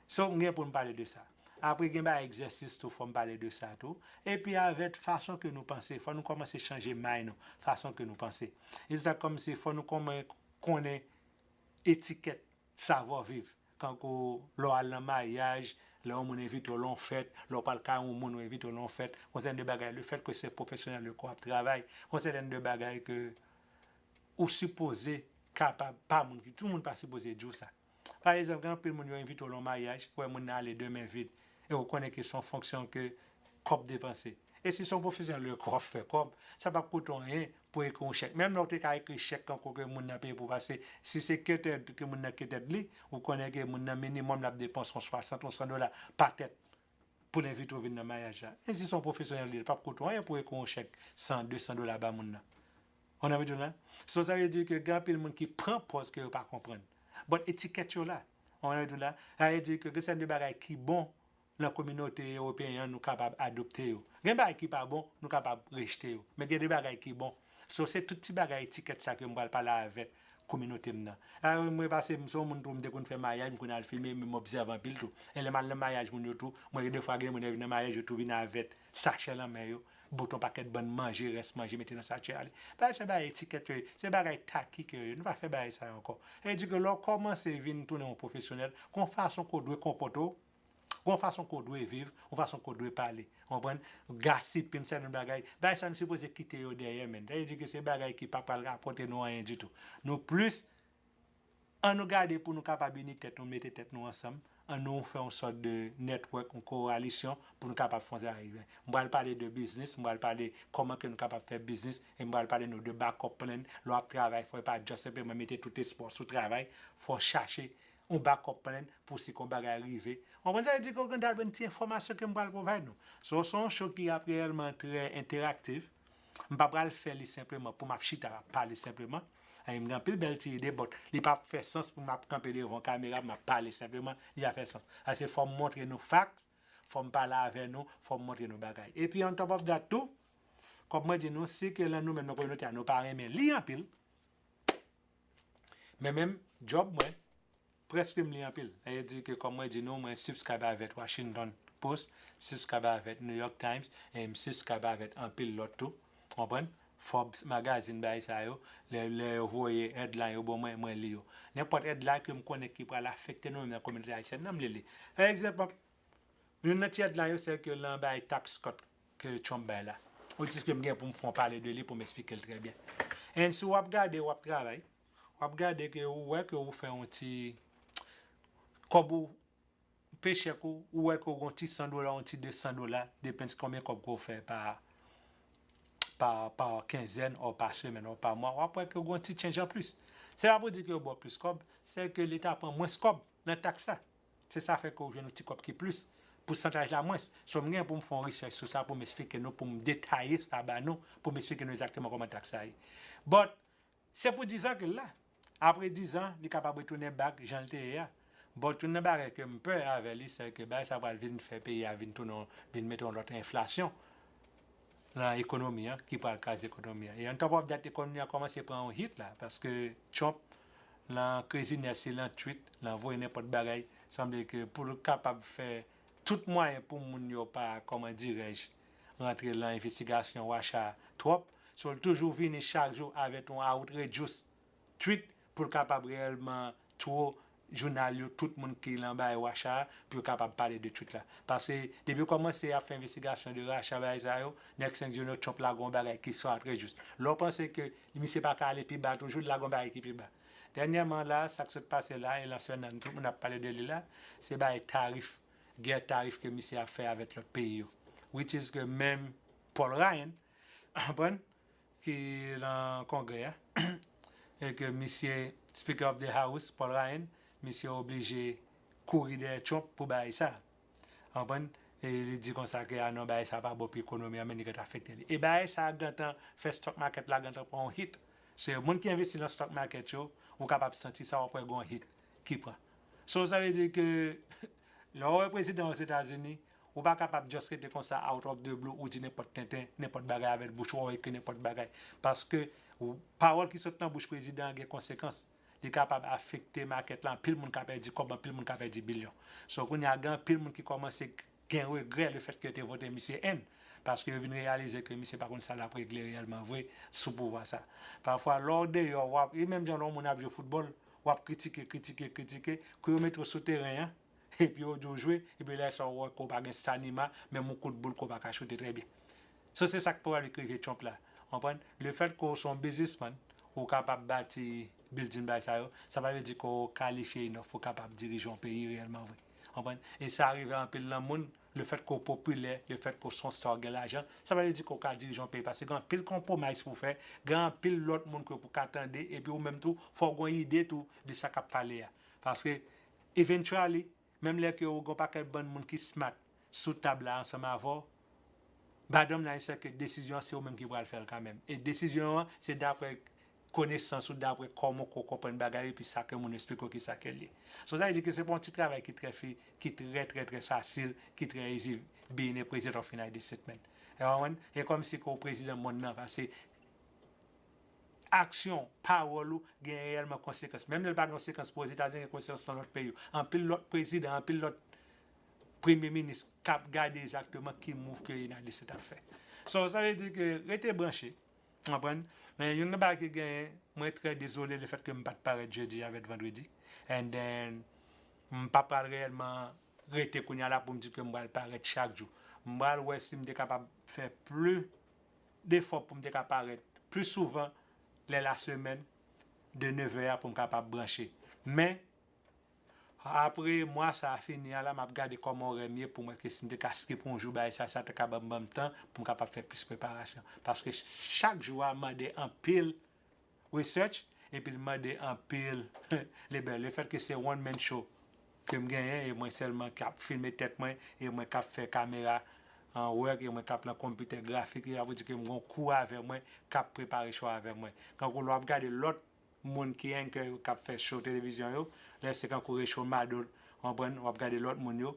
So, m gen pou m pale de sa. Apre, gen bagay egzèsis tou, fò m pale de sa tou. Epi avèk fason ke nou panse, fò nou kòmanse chanje may nou, fason ke nou panse. E se sa kòmsi fò nou kòman konnen etikèt savwa viv. Kankou lè w al nan maryaj, lè yon moun envite w lan yon fèt, lè w pral kay yon moun ou envite w lan yon fèt, gon sèten de bagay, le fait que se pwofesyonèl de kò ap travay, gon sèten de bagay ke ou sipoze kapab, pa moun ki, tout moun pa sipoze di w sa. Pa egzanp, gen anpil moun yo envite w lan yon maryaj, ou wè moun nan ale de men vid, e ou konnen ke se yon fonksyon ke kòb depanse. E si se yon pwofesyonèl de kò ap fè kòb, sa p ap koute w anyen pou ekri yon chèk. Menm lè w te ka ekri chèk kankou ke moun nan peye pou, paske si se ketèd ke moun nan ketèd li, ou konnen ke moun nan minimòm l ap depanse yon swasant, yon san dola pa tèt pou l envite w vin nan maryaj la. E si se yon pwofesyonèl li ye, l p ap koute w anyen pou ekri yon chèk san, de san dola ba moun nan. Ou nan vle di w la? So, sa vle di ke gen anpil moun ki pran pòz ke yo pa konprann. But etikèt yo la. Ou nan vle di w la? Sa vle di ke gen sèten de bagay ki bon nan kominote ewopeyen an nou kapab adopte yo. Gen bagay ki pa bon, nou kapab rejte yo. Men gen de bagay ki bon. So, se tout ti bagay etikèt sa ke m pral pale avèk kominote m nan. A, mwen pase, m se yon moun tou, m te konn fè maryaj, m konn al filme, men m obsève anpil tou. E lè m al nan maryaj moun yo tou, mwen gen de fwa gen moun yo vin nan maryaj, yo tou vin avèk sachè lan men yo, bote yon pakèt bann manje, rès manje, mete nan sachè ale. Bagay sa, bagay etikèt yo ye, se bagay taki ke yo ye. Nou pa fè bagay sa yo ankò. E di ke lè w kòmanse vin tounen yon pwofesyonèl, gon fason ke w dwe konpòte w, gon fason ke w dwe viv, gon fason ke w dwe pale. Ou konprann? Gasipin, sèten bagay. Bagay sa nou sipoze kite yo dèyè, menn. Sa vle di ke se bagay ki pa pral rapòte nou anyen ditou. Nou plis, ann nou gade pou nou kapab ini tèt nou, mete tèt nou ansanm. Ann nou fè yon sòt de network, yon kowalisyon pou nou kapab fè yon zafè. M pral pale de biznis, m pral pale kòman ke nou kapab fè biznis, e m pral pale nou de backup plan. Lè w ap travay, fò w pa just senpleman mete tout espwa w sou travay, fò w chache yon backup plan pou si kon bagay rive. Ou konprann sa? Vle di ke w gen dal bann ti enfòmasyon ke m pral provide nou. So, se yon show ki ap reyèlman trè enteraktif. M pa pral fè li senpleman pou m ap chita, m ap pale senpleman. E m gen anpil bèl ti ide, but li p ap fè sans pou m ap kanpe devan kamera, m ap pale senpleman, li ap fè sans. Paske fò m montre nou facts, fò m pale avè nou, fò m montre nou bagay. Epi, on top of that tou, kòm mwen di nou, si ke lan nou menm nan kominote a, nou pa renmen li anpil, men menm, djòb mwen, prèske m li anpil. Sa vle di ke, kòm mwen di nou, mwen subscribe avèk Washington Post, subscribe avèk New York Times, e m subscribe avèk anpil lòt tou. Konprann? Forbes Magazine, bagay sa yo, lè, lè yo voye headline yo ban mwen, mwen li yo. Nenpòt headline ke m konnen ki pral afekte nou menm nan kominote ayisyèn nan, m li li. Pa egzanp, youn nan ti headline yo, se ke lan bay tax cut ke Trump bay la. Which is ke m gen pou m fè yon pale de li pou m eksplike l trè byen. And si w ap gade, w ap travay, w ap gade ke ou wè ke ou fè yon ti kòb ou pe chèk ou, ou wè ke ou gon ti san dola, yon ti de san dola, depends konbyen kòb ke ou fè pa, pa, pa kenzèn, or pa semèn, or pa mwa, w ap wè ke ou gon ti change an plis. Se pa pou di ke yo ba w plis kòb, se ke Leta pran mwens kòb nan taks la. Se sa fè ke ou jwenn yon ti kòb ki plis, pousantaj la mwens. So, m gen pou m fè yon research sou sa pou m eksplike nou, pou m detaye sa ba nou, pou m eksplike nou egzakteman kòman taks la ye. But, se pou dizan ke l la. Apre dizan, li kapab retounen back jan l te ye a. But, youn nan bagay ke m pè avè li, se ke bagay sa pral vin fè peyi a vin tounen, vin mete yon lòt enflasyon nan ekonomi an, ki pral kraze ekonomi an. E on top of that, ekonomi an kòmanse pran yon hit la, paske Trump, lan craziness li, lan tweet, lan voye nenpòt bagay, sanble ke pou l kapab fè tout mwayen pou moun yo pa, kòman dirèj, rantre lan envestigasyon Racha twòp, so l toujou vini chak jou avèk yon outrageous tweet pou l kapab reyèlman throw jounal yo, tout moun ki lan bay Racha a, pou yo kapab pale de tweet la. Paske depi yo kòmanse ap fè envestigasyon de Racha, bagay sa yo, next thing you know, Trump lage yon bagay ki so outrageous. Lè w panse ke misye pa ka ale pi ba toujou, li lage yon bagay ki pi ba. Dènyèman la, sa k sot pase la, e lan semèn nan, tout moun ap pale de li la, se bagay tarif, gè tarif ke misye ap fè avèk lòt peyi yo. Which is ke menm Paul Ryan, konprann, ki lan Kongrè a, e ke misye, Speaker of the House, Paul Ryan, misye oblije kouri dèyè Trump pou bagay sa. Konprann? E li di konsa ke a non, bagay sa pa bon pou ekonomi an, men li gentan afekte li. E bagay sa gentan fè stock market la gentan pran yon hit. Se moun ki envesti nan stock market yo, ou kapab santi sa, w ap wè gon hit ki pran. So, sa vle di ke lè w wè prezidan Ozetazini, ou pa kapab just rete konsa out of the blue, ou di nenpòt tenten, nenpòt bagay avèk bouch ou, ou ekri nenpòt bagay. Paske ou- pawòl ki sot nan bouch prezidan an gen konsekans. Li kapab afekte market la, anpil moun ka pèdi kòb, anpil moun ka pèdi bilyon. So, kounye a, gen anpil moun ki kòmanse gen regrè le fèt ke yo te vote misye N, paske yo vin reyalize ke misye pa konn sa l ap regle reyèlman vre sou pouvwa sa. Pafwa, lè w deyò, w ap, e menm jan lè yon moun ap jwe foutbòl, w ap kritike, kritike, kritike, kou yo mete w sou teren an, epi yo di w jwe, epi lè sa w wè ke w pa gen stamina, menm yon kout boul ke w pa ka choute trè byen. So, se sa k pral rive Trump la. Konprann? Le fèt ke w se yon biznismann, ou kapab bati building bay sa yo, sa pa vle di ke w kalifye enough pou w kapab dirije yon peyi reyèlman vre. Konprann? E sa rive anpil nan moun, le fèt ke w popilè, le fèt ke w se yon star, w gen lajan, sa pa vle di ke w ka dirije yon peyi. Paske gen anpil compromise pou w fè, gen anpil lòt moun ke pou w ka tande, epi ou menm tou, fò w gen yon ide tou de sa k ap pale a. Paske, eventually, menm lè ke w gen yon pakèt bann moun ki smart sou tab la ansanm avè w, bottom line se ke desizyon an se ou menm ki pral fè l kanmenm. E desizyon an, se daprè konesans ou, daprè kòman w konprann bagay yo, epi sa ke moun esplike w ki sa ke l ye. So, sa vle di ke se pa yon ti travay ki trè fi, ki trè, trè, trè fasil, ki trè easy being a president of United States, man. E w konprann? E kòmsi ke w prezidan monn nan, paske aksyon, pawòl ou gen reyèlman konsekans. Menm lè l pa gen konsekans pou Ozetazini, gen konsekans nan lòt peyi yo. Anpil lòt prezidan, anpil lòt premye minis k ap gade egzakteman ki move ke United States ap fè. So, sa vle di ke rete branche, w konprann? Men youn nan bagay ki genyen, mwen trè dezole le fèt ke m pa t parèt jedi avèk vandredi. And then, m pa pral reyèlman rete kounye a la pou m di ke m pral parèt chak jou. M pral wè si m te kapab fè pli defò pou m te ka parèt pli souvan lè lasemèn de nevè a pou m kapab branche. Men, apre mwa sa a fini a la, m ap gade kòman orè m ye pou m wè ke si m te ka skip yon jou bagay sa, sa te ka ban m, ban m tan pou m kapab fè plis preparasyon. Paske chak jou a mande anpil research, epi l mande anpil lebèl. Le fèt ke se one man show ke m genyen, e mwen sèlman k ap filme tèt mwen, e mwen k ap fè kamera an work, e mwen k ap nan konpitè grafik, e sa vle di ke m gen yon crew avè mwen k ap prepare show avè mwen. Kankou lè w ap gade lòt moun ki anchor yo, k ap fè show televizyon yo, lè se kankou Rachel Maddow, w konprann, w ap gade lòt moun yo,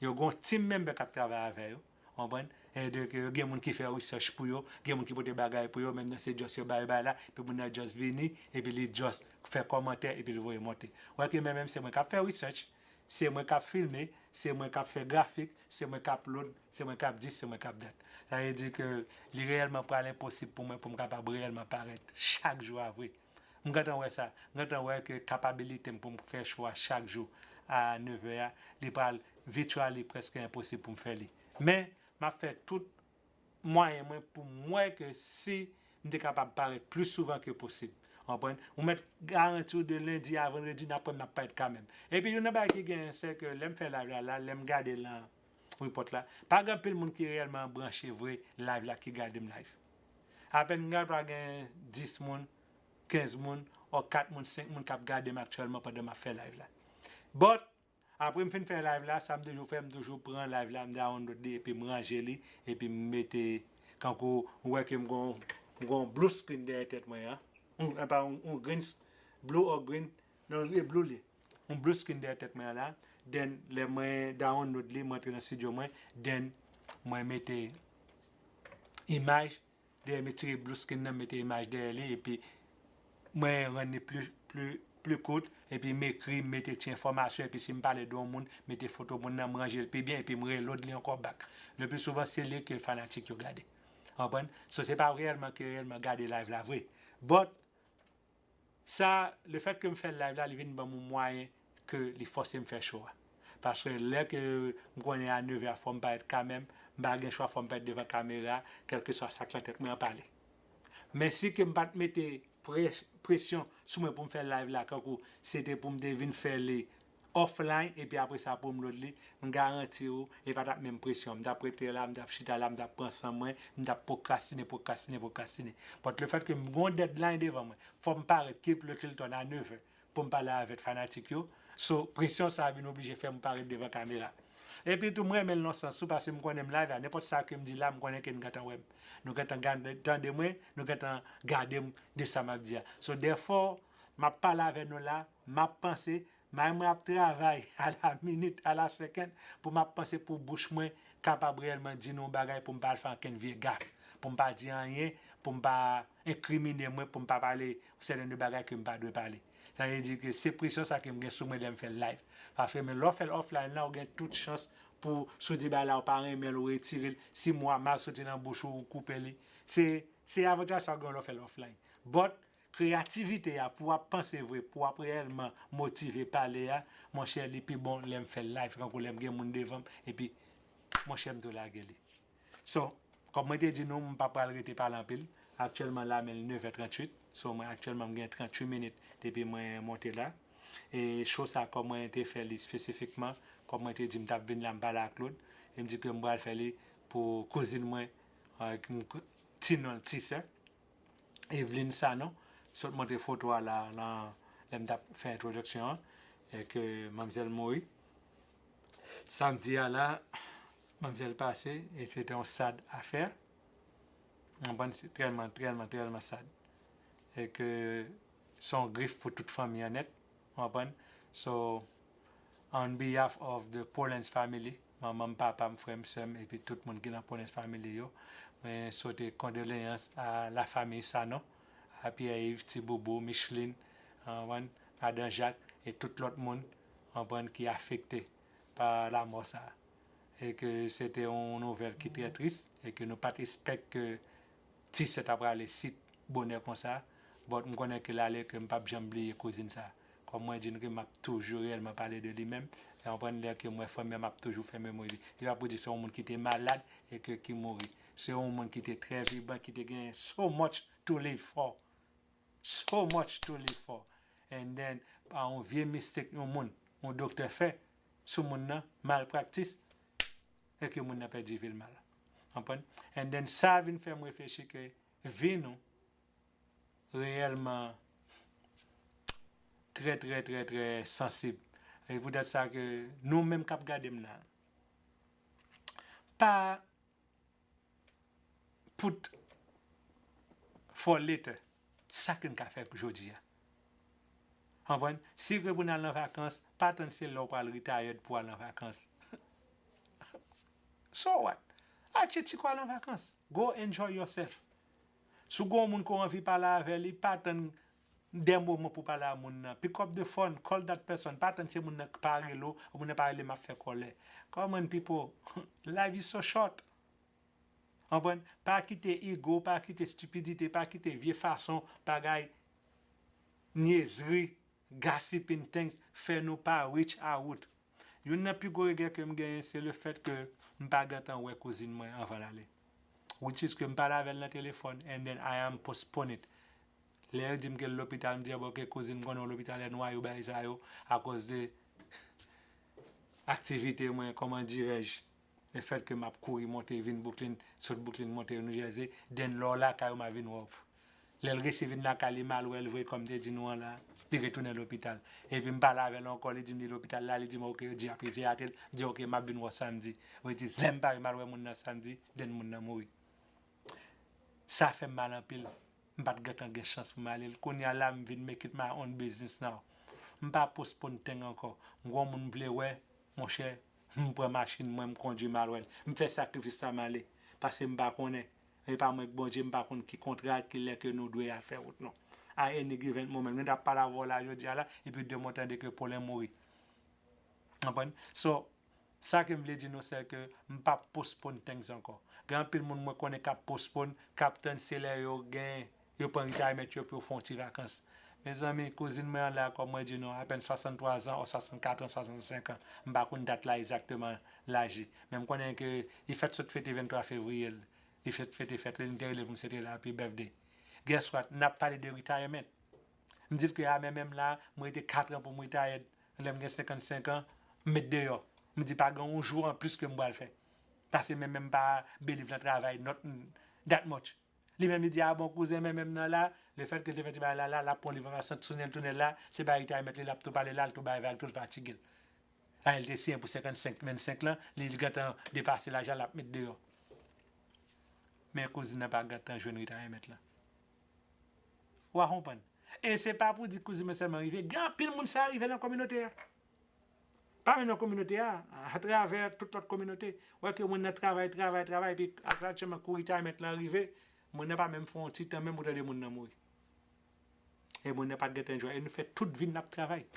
yo gen yon team member k ap travay avè yo. Konprann? E de ke gen moun ki fè research pou yo, gen moun ki pote bagay pou yo, menm nan se just yo bay bay la, epi moun nan just vini, epi li just fè kòmantè, epi li voye monte. Ou wè ke men menm se mwen k ap fè research, se mwen k ap filme, se mwen k ap fè grafik, se mwen k ap load, se mwen k ap dis, se mwen k ap dat. Sa vle di ke li reyèlman pral enposib pou mwen pou m kapab reyèlman parèt chak jou a vre. M gentan wè sa. M gentan wè ke kapabilite m pou m fè show a chak jou a nevè a, li pral virtually prèske enposib pou m fè li. Men, m ap fè tout mwayen mwen pou m wè ke si m te kapab parèt pli souvan ke posib. Konprann? Ou mèt garanti w de lendi a vandredi, n ap wè m ap parèt kanmenm. Epi youn nan bagay ki genyen, se ke lè m fè live la, la, lè m gade lan report la, pa gen anpil moun ki reyèlman branche vre live la ki gade m live. Apèn m gentan gen dis moun, kenz moun, or kat moun, senk moun k ap gade m aktyèlman pandan m ap fè live la. But, apre m fin fè live la, sa m toujou fè, m toujou pran live la, m download li, epi m ranje li, epi m mete, kankou, ou wè ke m gon, m gon blue screen dèyè tèt mwen an. Yon, pa yon, yon green, blue or green, non, e blue li. Yon blue screen dèyè tèt mwen an la. Then, lè mwen download li, mwen antre nan studio mwen, then, mwen mete imaj, dèyè m retire blue screen nan, mete imaj dèyè li, epi mwen rann li pli, pli, pli kout, epi m ekri, m mete ti enfòmasyon, epi si m pale de yon moun, mete foto moun nan, m ranje l pi byen, epi m reload li ankò back. Le pli souvan, se li ke fanatik yo gade. Konprann? So, se pa reyèlman ke reyèlman gade live la vre. But, sa, le fèt ke m fè live la, li vin ban m yon mwayen ke li fòse m fè show a. Paske lè ke m konnen a nevè a fò m parèt kanmenm, m pa gen chwa, fò m parèt devan kamera, kèlkeswa sa k nan tèt mwen an pale. Men si ke m pa t mete pre-, presyon sou mwen pou m fè live la, kankou se te pou m te vin fè li offline, epi apre sa pou m load li, m garanti w, e pa t ap menm presyon. M t ap rete la, m t ap chita la, m t ap pran san mwen, m t ap pwokrastine, pwokrastine, pwokrastine. But le fèt ke m gon deadline devan mwen, fò m parèt Keith Clinton a nevè pou m pale avèk fanatik yo. So, presyon sa a vin oblije fè m parèt devan kamera. Epi tou, mwen renmen l nan sans tou, paske m konnen m live a, nenpòt sa ke m di la, m konnen ke n gentan wè m. Nou gentan gade, tande mwen, nou gentan gade m de sa m ap di a. So, therefore, m ap pale avè nou la, m ap panse, may mwen ap travay à la minute, à la seconde, pou m ap panse pou bouch mwen kapab reyèlman di nou yon bagay pou m pa al fè ankenn vye gaf, pou m pa di anyen, pou m pa enkrimine mwen, pou m pa pale sèten de bagay ke m pa dwe pale. Sa vle di ke se presyon sa ke m gen sou mwen lè m fè l live. Paske men lè w fè l offline la, ou gen tout chans pou, si w di bagay la ou pa renmen l, ou retire l. Si mo a mal soti nan bouch ou, ou koupe li. Se, se avantaj sa w gen lè w fè l offline. But, kreyativite a, pou w ap panse vre, pou w ap reyèlman motive pale a, monchè, li pi bon lè m fè l live, kankou lè m gen moun devan m, epi, monchè, m tou lage li. So, kòm mwen te di nou, m pa pral rete pale anpil. Aktyèlman la, men l nev è tranntuit. So, mwen aktyèlman, m gen tranntuit minit depi mwen monte la. E show sa, kòm mwen te fè li espesifikman, kòm mwen te di, m t ap vin la, m pale ak Claude. E m di ke m pral fè li pou kouzin mwen, euh, ki m kou-, ti non l, ti sè. Eveline Sanon, sot montre foto a la, nan, lè m t ap fè entwodiksyon an, e ke manmzèl mouri. Samdi a la, manmzèl pase, e se te yon sad afè. Ou konprann, se tèlman, tèlman, tèlman sad. E ke se yon grif pou tout fanmi an nèt, ou konprann. So, on behalf of the Pollens family, manman m, papa m, frè m, sè m, epi tout moun ki nan Pollens family yo, mwen swete kondoleyans a la famille Sanon, a Pierre Yves, Ti Boubou, Micheline, ou konprann, Madan Jak, e tout lòt moun, ou konprann, ki afekte pa lanmò sa a. E ke se te yon nouvèl ki trè tris, e ke nou pa t espèk ke ti sè t ap prale si bonè konsa, but m konnen ke l ale, ke m p ap janm bliye kouzin sa. Kòm mwen di nou ke m ap toujou reyèlman pale de li menm, e w konprann, lè ke m wè fanmi an, m ap toujou fè memori li. Se pa pou di se yon moun ki te malad e ke ki mouri. Se yon moun ki te trè vibran, ki te gen so much to live for. So much to live for. And then, pa yon vye mistake yon moun, yon doktè fè sou moun nan, malpraktis, e ke moun nan pèdi vi l mal. Konprann? And then, sa vin fè m reflechi ke vi nou reyèlman trè, trè, trè, trè sansib. E poutèt sa ke nou menm k ap gade m nan, pa put for later sa ke n ka fè jodi a. Konprann? Si ke pou n al nan vakans, pa tann se lè w pral retired pou al nan vakans. So what? Achte ti kò al nan vakans. Go enjoy yourself. Si w gen yon moun ke w anvi pale avè li, pa tann dè moman pou pale a moun nan. Pick up the phone, call that person. Pa tann se moun nan pa rele w, moun nan pa rele m ap fè kòlè. Come on, people. Life is so short. Konprann? Pa kite ego, pa kite stipidite, pa kite vye fason, bagay, nyezri, gossiping things, fè nou pa reach out. Youn nan pi gwo regrè ke m genyen, se le fèt ke m pa gentan wè kouzin mwen anvan l ale. Which is ke m pale avè l nan telefòn, and then I am postpone it. Lè yo di m ke l lopital, m di, "Ah, bon, ok, kouzin, m konnen w lopital, N Y O, bagay sa yo, akoz de aktivite mwen, kòman dirèj, le fèt ke m ap kouri monte vin Brooklyn, sot Brooklyn monte New Jersey, then lè w lakay ou, m a vin wè w." Lè l resi vin lakay li, m al wè l vre, kòm m te di nou an la, li retounen lopital. Epi m pale avè l ankò, li di m li lopital la, li di m, "Ok, yo di ap ize atè l." M di, "Ok, m ap vin wè w samdi." Which is, lè m pare, m al wè moun nan samdi, then moun nan mouri. Sa fè m mal anpil. M pa t gentan gen chans pou m ale. Kounye a la, m vin make it my own business now. M pa postpone thing ankò. M gen yon moun m vle wè, monchè, m pran machin mwen, m kondui m al wè l. M fè sakrifis sa, m ale. Paske m pa konnen. E pa mwen k Bondye, m pa konn ki kontra, ki lè ke nou dwe al fè wout nou. A any given moment. Mwen t ap pale avè w la jodi a la, epi demen w tande ke Paulin mouri. Konprann? So, sa ke m vle di nou, se ke m p ap postpone things ankò. Gen anpil moun mwen konnen k ap postpone, k ap tann se lè yo gen, yo pran retirement yo pou yo fè yon ti vakans. Mezanmi, kouzin mwen an la, kòm mwen di nou, apèn swasanntwa zan, ou swasannkat an, swasannsenk an. M pa konn dat la egzakteman laj li. Men m konnen ke li fèt sot fete venntwa fevriye l. Li fèt fete fèt li, li te rele pou m swete l happy birthday. Guess what? N ap pale de retirement. M di l ke a men menm la, m rete kat an pou m retired. Lè m gen senkannsenk an, m met deyò. M di pa gen yon jou anplis ke m pral fè. Paske men menm pa believe nan travay, not that much. Li menm li di, "A bon, kouzen, men menm nan la, le fèt ke l te fè ti bagay la, la, l ap pran li, va sant tounen l, tounen l la, se bay retirement li, l ap tou pale la, l tou bay vag, tou l fatige l." Sa l te siyen pou senkannsenk vennsenk lan, li gentan depase laj la, l ap met deyò. Men kouzin nan pa gentan jwenn retirement lan. Ou a konprann? E se pa pou di kouzin mwen sèlman rive. Gen anpil moun sa rive nan kominote a. Pa menm nan kominote a, atravè tout lòt kominote. Ou wè ke moun nan travay, travay, travay, epi aktyèlman kou retirement lan rive, moun nan pa menm fè yon ti tan menm pou tande moun nan mouri. E moun nan pa t gentan enjoy. E nou fè tout vi n ap travay.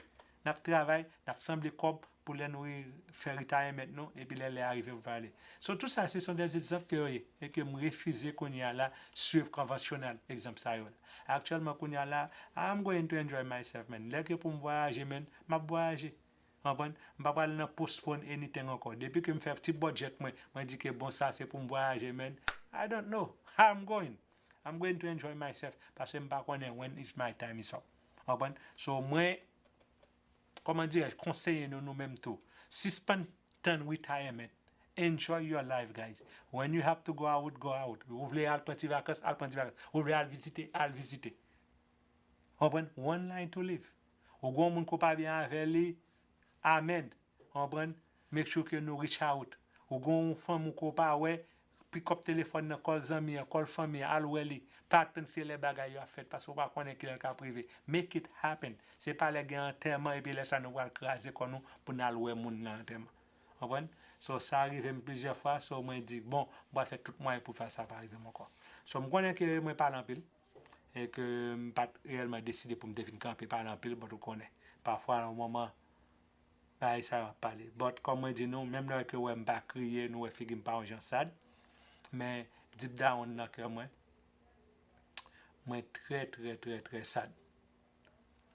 N ap travay, n ap sanble kòb pou lè nou ri- fè retirement nou, epi lè lè a rive pou pale. So, tout sa, ce sont des exemples que yo ye, e ke m refize kounye a la swiv konvansyonèl egzanp sa yo la. Aktyèlman, kounye a la, I'm going to enjoy myself, man. Lè ke pou m vwayaje, man, m ap vwayaje. Konprann? M pa pral nan postpone anything ankò. Depi ke m fè ti budget mwen, mwen di ke bon, sa se pou m vwayaje, man. I don't know. I'm going. I'm going to enjoy myself. Paske m pa konnen when is my time is up. Konprann? So, mwen, kòman dirèj, konseye nou, nou menm tou. Sispann tann retirement. Enjoy your life, guys. When you have to go out, go out. Ou vle al pran ti vakans, al pran ti vakans. Ou vle al vizite, al vizite. Konprann? One life to live. Ou gen yon moun ke w pa byen avè li, amen. Konprann? Make sure ke nou reach out. Ou gen yon fanm ou ke w pa wè, pick up telefòn nan, call zanmi an, call fanmi an, al wè li. Pa tann se lè bagay yo ap fèt, paske w pa konnen kilè l ka rive. Make it happen. Se pa lè gen antèman epi lè sa nou pral kraze kò nou pou n al wè moun nan antèman. Konprann? So, sa rive m plizyè fwa, so mwen di, bon, m pral fè tout mwayen pou fè sa pa rive m ankò. So, m konnen ke mwen pale anpil, e ke m pa t reyèlman deside pou m te vin kanpe pale anpil, but ou konnen. Pafwa, nan yon moman, bagay sa yo ap pale. But, kòm mwen di nou, menm lè ke w wè m pa kriye, nou wè figi m pa yon jan sad, men deep down nan kè mwen, mwen trè, trè, trè, trè sad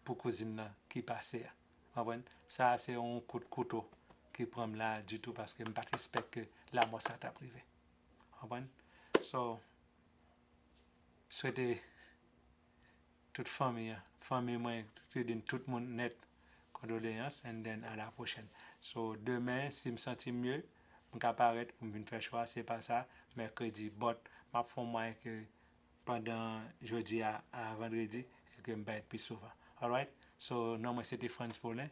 pou kouzin nan ki pase a. Konprann? Sa a se yon kout kouto ki pran m la ditou paske m pa t espèk ke lamò sa t ap rive. Konprann? So, swete tout fanmi an, fanmi mwen, tout, tout, tout moun nèt, kondoleyans, and then à la prochaine. So, demen, si m santi m mye, m ka parèt pou m vin fè show a, se pa sa, mèkredi, but m ap fè yon mwayen ke pandan jodi a, a vandredi, e ke m parèt pi souvan. Alright? So, non mwen se te Frantz Paulin.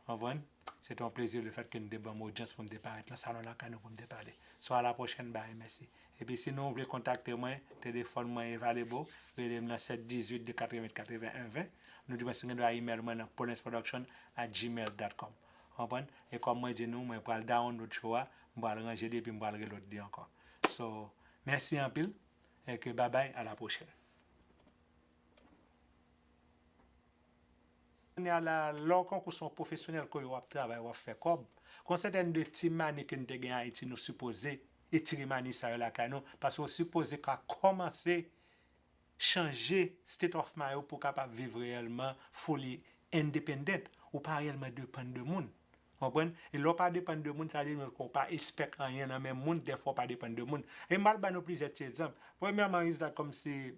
Konprann? Se te yon plezi lefèt ke nou te ban m odyans pou m te parèt nan salon lakay nou pou m te pale. So, à la prochaine, bye, mèsi. Epi si nou vle kontakte mwen, telefòn mwen available, rele m nan sèt dizuit de katreven katreven en ven. Nou di mwen si gen dwa email mwen nan paulinsproduction at gmail dot com. Konprann? E kòm mwen di nou, mwen pral download show a, m pral ranje li epi m pral reload li ankò. So, mèsi anpil, e ke babay, à la prochaine. Kounye a la, lè w konkou se yon pwofesyonèl ke w ap travay, w ap fè kòb. Gon sètèn de ti mani ke n te gen Ayiti, nou sipoze etire mani sa yo lakay nou, paske w sipoze ka kòmanse chanje state of mind ou pou w kapab viv reyèlman fully independent. Ou pa reyèlman depann de moun. Konprann? E lè w pa depann de moun, sa vle di ke w pa espèk anyen nan men moun, dèfwa w pa depann de moun. E m pral ban nou plizyè ti egzanp. Premyèman, is that kòmsi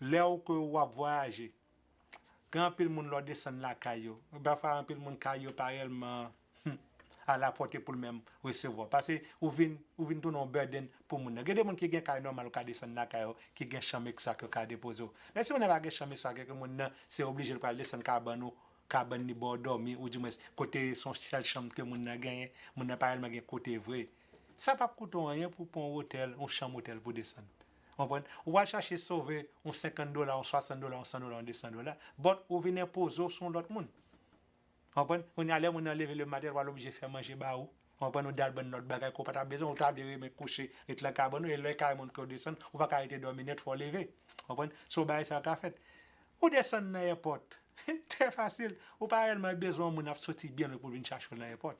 lè w ke w ap vwayaje, gen anpil moun lè w desann lakay yo. Pafwa, anpil moun kay yo pa reyèlman hmm, alapòte pou l menm resevwa. Paske ou vin, ou vin tounen yon burden pou moun nan. Gen de moun ki gen kay nòmal, ou ka desann lakay yo, ki gen chanm ekstra ke yo ka depoze w. Men si moun nan pa gen chanm ekstra, ke moun nan se oblije l pral desann kabann ou, kabann li ba w dòmi, oudimwens kote se yon sèl chanm ke moun nan genyen, moun nan pa reyèlman gen kote vre. Sa p ap koute w anyen pou w pran yon otèl, yon chanm otèl pou w desann. Konprann? Ou pral chache sove yon senkant dola, yon swasant dola, yon san dola, yon desan dola, but ou vin enpoze w sou yon lòt moun. Konprann? Kounye a, lè moun nan leve lematen, l pral oblije fè manje ba ou. Konprann? Ou t al ban l lòt bagay ke w pa t ap bezwen, ou ta vle renmen kouche, ret lan kabann ou, e lè kay moun ke w desann, ou pa ka rete dòmi nèt, fò w leve. Konprann? So, bagay sa yo ka fèt. Ou desann nan èpòt. Trè fasil. Ou pa reyèlman bezwen yon moun ap soti byen lwen pou l vin chache w nan èpòt.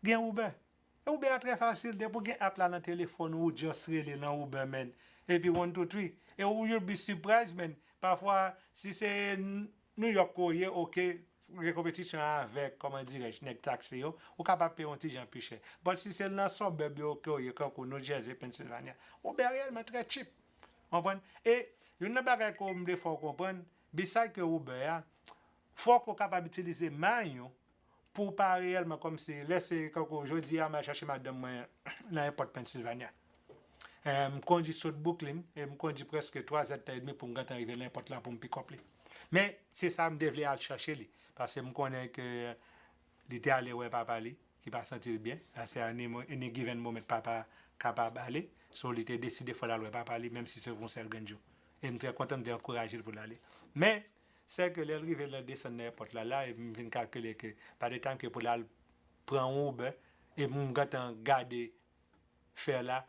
Gen Uber. Uber a trè fasil. Depi w gen app la nan telefòn ou, ou just rele nan Uber, man. Epi one, two, three. E ou, you'll be surprised, man. Pafwa, si se N-, New York ke w ye, oke, gen konpetisyon avèk, kòman dirèj, nèg taksi yo, ou kapab peye yon ti jan pi chè. But si se nan suburb yo ke w ye, kankou New Jersey, Pennsylvania, Uber reyèlman trè cheap. Konprann? E youn nan bagay ke m vle fè w konprann, beside ke Uber a, fòk ou kapab itilize mind ou pou w pa reyèlman kòmsi, lè se kankou jodi a, m al chache madanm mwen nan èpòt Pennsylvania. Eh, m kondui sot Brooklyn, e m kondui prèske twa zèdtan edmi pou m gentan rive nan èpòt la pou m pick up li. Men, se sa m te vle al chache li, paske m konnen ke Li te ale wè papa li, ki pa santi l byen. Ase a any mo- any given moment papa kapab ale. So li te deside fò l al wè papa li, menm si se pou yon sèl grenn jou. E m trè kontan, m te ankouraje l pou l ale. Men, sè ke lè l rive nan desann nan èpòt la, la, e m vin kalkile ke pa de tanm ke pou l al pran yon Uber, e m gentan gade fè la,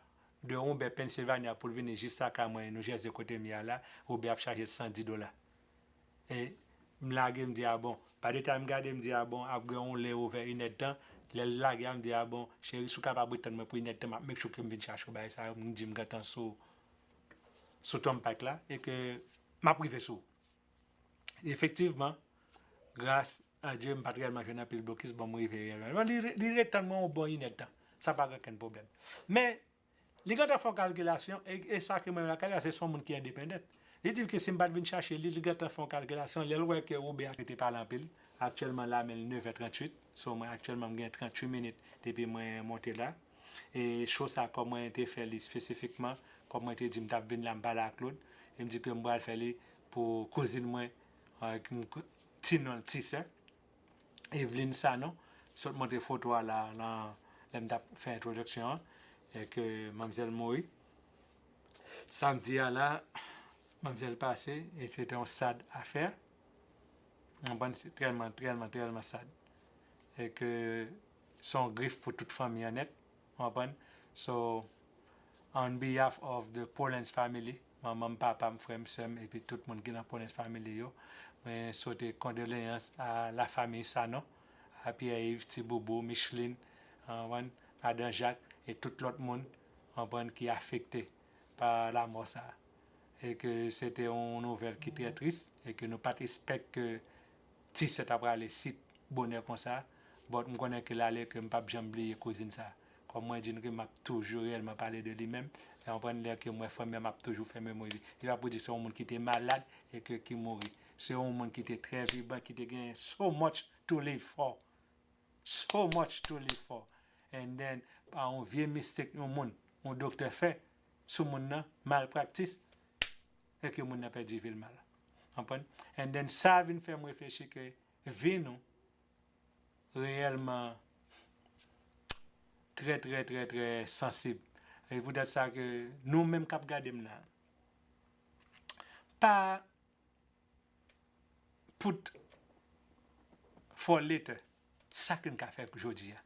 de yon Uber Pennsylvania pou l vini jis la kay mwen, New Jersey kote m ye a la, Uber ap chaje l san dis dola. E m lage, m di, a bon. Pa de tanm m gade, m di, a bon, ap gen yon layover inèdtan. Lè l lage a, m di, a bon, cheri, si w kapab ret tann mwen pou inèdtan, m ap make sure ke m vin chache w bagay sa yo, m di m gentan sou, sou turnpike la, e ke m ap rive sou ou. Efektivman, gras a Dye, m pa t reyèlman jwenn anpil blokis, bon, m rive reyèlman. Li, li ret tann mwen yon bon inèdtan. Sa pa gen okenn pwoblèm. Men, li gentan fè yon kalkilasyon, e, e sa ke mwen lakay la, se yon moun ki endependent. Li di m ke si m pa t vin chache li, li gentan fè yon kalkilasyon, lè l wè ke Uber a te pale anpil, aktyèlman la, men l nèf è tranntuit, so mwen aktyèlman m gen tranntuit minit depi mwen monte la. E show sa, kòm mwen te fè li espesifikman, kòm mwen te di m t ap vin la, m pale ak Claude, e m di ke m pral fè li pou kouzin mwen, euh, ki m ko- ti non l, ti sè, Eveline Sanon, sot montre foto a la, nan, lè m t ap fè entwodiksyon an, e ke manmzèl mouri. Samdi a la, manmzèl pase, e se te yon sad afè. Ou konprann, se tèlman, tèlman, tèlman sad. E ke se yon grif pou tout fanmi an nèt. Ou konprann? So, on behalf of the Pollens family, manman m, papa m, frè m, sè m, epi tout moun ki nan Pollens family yo, mwen swete kondoleyans a la famille Sanon, a Pierre Yves, Ti Boubou, Micheline, ou konprann, Madan Jak, e tout lòt moun, ou konprann, ki afekte pa lanmò sa a. E ke se te yon nouvèl ki trè tris, e ke nou pa t espèk ke ti sè t ap prale si bonè konsa, but m konnen ke l ale, ke m p ap janm bliye kouzin sa. Kòm mwen di nou ke m ap toujou reyèlman pale de li menm, e w konprann, lè ke m wè fanmi an, m ap toujou fè memori li. Se pa pou di se yon moun ki te malad e ke ki mouri. Se yon moun ki te trè vibran, ki te gen so much to live for. So much to live for. And then, pa yon vye mistake yon moun, yon doktè fè sou moun nan, malpraktis, e ke moun nan pèdi vi l mal. Konprann? And then, sa vin fè m reflechi ke vi nou reyèlman trè, trè, trè, trè sansib. E poutèt sa ke nou menm k ap gade m la, pa put for later sa ke n ka fè jodi a.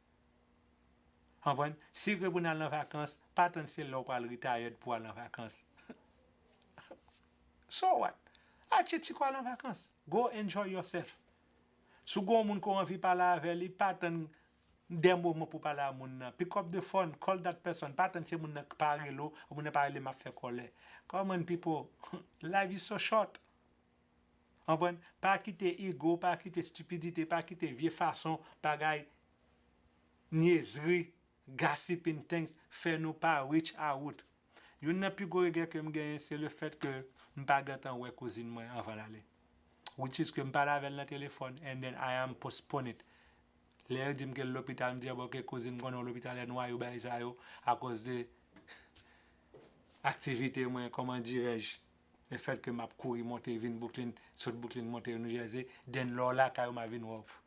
Konprann? Si ke pou n al nan vakans, pa tann se lè w pral retired pou al nan vakans. So what? Achte ti kò al nan vakans. Go enjoy yourself. Si w gen yon moun ke w anvi pale avè li, pa tann dè moman pou pale a moun nan. Pick up the phone, call that person. Pa tann se moun nan k pa rele w, moun nan pa rele m ap fè kòlè. Come on, people. Life is so short. Konprann? Pa kite ego, pa kite stipidite, pa kite vye fason, bagay, nyezri, gossiping things fè nou pa reach out. Youn nan pi gwo regrè ke m genyen, se le fèt ke m pa gentan wè kouzin mwen anvan l ale. Which is ke m pale avè l nan telefòn, and then I am postpone it. Lè yo di m ke l lopital, m di, "Ah, bon, ok, kouzin m konnen w lopital, N Y ou bagay sa yo, akoz de aktivite mwen, kòman dirèj, le fèt ke m ap kouri monte vin Brooklyn, sot Brooklyn monte New Jersey, then lè w lakay ou, m a vin wè w."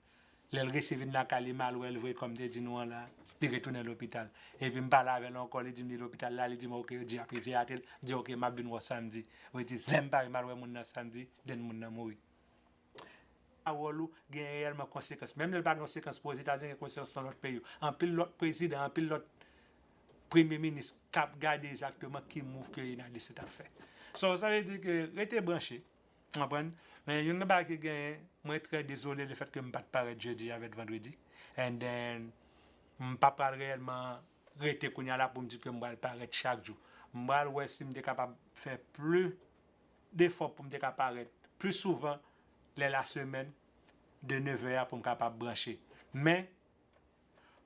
Lè l resi vin lakay li, m al wè l vre, kòm m te di nou an la, li retounen lopital. Epi m pale avè l ankò, li di m li lopital la, li di m, "Ok, yo di ap ize atel," m di, "Ok, m ap vin wè w samdi." Which is, lè m pare, m al wè moun nan samdi, then moun nan mouri. Pawòl ou gen reyèlman konsekans. Menm lè l pa gen konsekans pou Ozetazini, gen konsekans nan lòt peyi yo. Anpil lòt prezidan, anpil lòt premye minis k ap gade egzakteman ki move ke United States ap fè. So, sa vle di ke rete branche. Konprann? Men youn nan bagay ki genyen, mwen trè dezole le fèt ke m pa t parèt jedi avèk vandredi. And then, m pa pral reyèlman rete kounye a la pou m di ke m pral parèt chak jou. M pral wè si m te kapab fè pli defò pou m te ka parèt pli souvan lè lasemèn de nevè a pou m kapab branche. Men,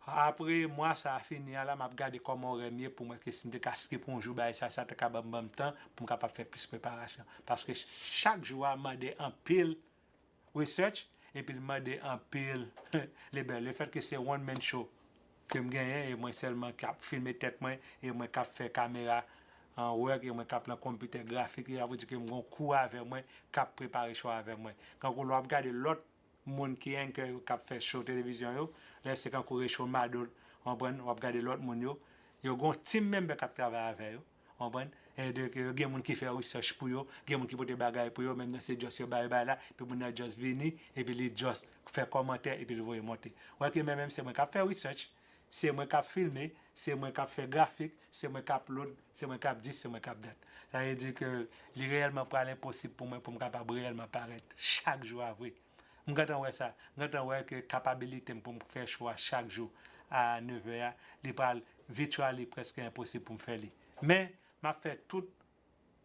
apre mwa sa a fini a la, m ap gade kòman orè m ye pou m wè ke si m te ka skip yon jou, bagay sa, sa ta ka ban m, ban m tan pou m kapab fè plis preparasyon. Paske chak jou a mande anpil research, epi l mande anpil lebè. Le fèt ke se one man show ke m genyen, e mwen sèlman k ap filme tèt mwen, e mwen k ap fè kamera an work, e mwen k ap nan konpitè grafik, e sa vle di ke m gen yon crew avè mwen k ap prepare show avè mwen. Kankou lè w ap gade lòt moun ki anchor yo, k ap fè show televizyon yo, lè se kankou Rachel Maddow, w konprann, w ap gade lòt moun yo, yo gen yon team member k ap travay avè yo, w konprann, e de ke yo gen moun ki fè research pou yo, gen moun ki pote bagay pou yo, menm nan se just yo bay bay la, epi moun nan just vini, epi li just fè kòmantè, epi li voye monte. Ou wè ke mwen menm se mwen k ap fè research, se mwen k ap filme, se mwen k ap fè grafik, se mwen k ap load, se mwen k ap dis, se mwen k ap dat. Sa vle di ke li reyèlman pral enposib pou mwen pou m kapab reyèlman parèt chak jou a vre. M gentan wè sa. M gentan wè ke kapabilite m pou m fè show a chak jou a nèf è a, li pral virtually prèske enposib pou m fè li. Men, m ap fè tout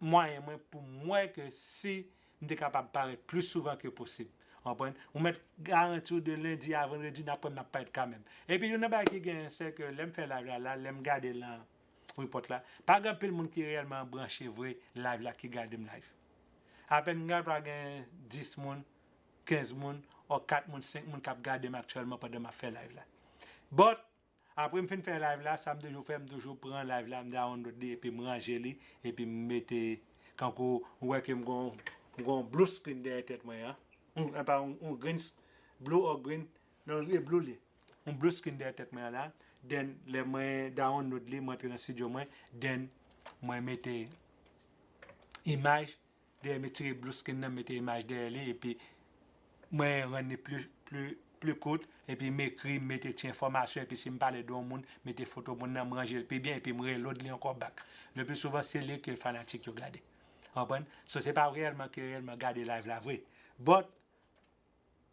mwayen mwen pou m wè ke si m te kapab parèt pli souvan ke posib. W konprann? Ou mèt garanti w de lendi a vandredi, n ap wè m ap parèt kanmenm. Epi youn nan bagay ki genyen, se ke lè m fè live la, la, lè m gade lan report la, pa gen anpil moun ki reyèlman branche vre live la, ki gade m live. Apèn m gentan gen dis moun, kenz moun, o kat moun, senk moun k ap gade m aktyèlman pandan m ap fè live la. But, apre m fin fè live la, sa m toujou fè, m toujou pran live la, m download li, epi m ranje li, epi m mete, kankou, ou wè ke m gon, m gon blue screen dèyè tèt mwen an. Yon, pa yon, yon green, blue or green, non, li blue li. Yon blue screen dèyè tèt mwen an la. Then, lè mwen download li, mwen antre nan studio mwen, then, mwen mete imaj, dèyè m retire blue screen nan, mete imaj dèyè li, epi mwen rann li pli, pli, pli kout, epi m ekri, m mete ti enfòmasyon, epi si m pale de yon moun, mete foto moun nan, m ranje l pi byen, epi m reload li ankò back. Le pli souvan, se li ke fanatik yo gade. Konprann? So, se pa reyèlman ke reyèlman gade live la vre. But,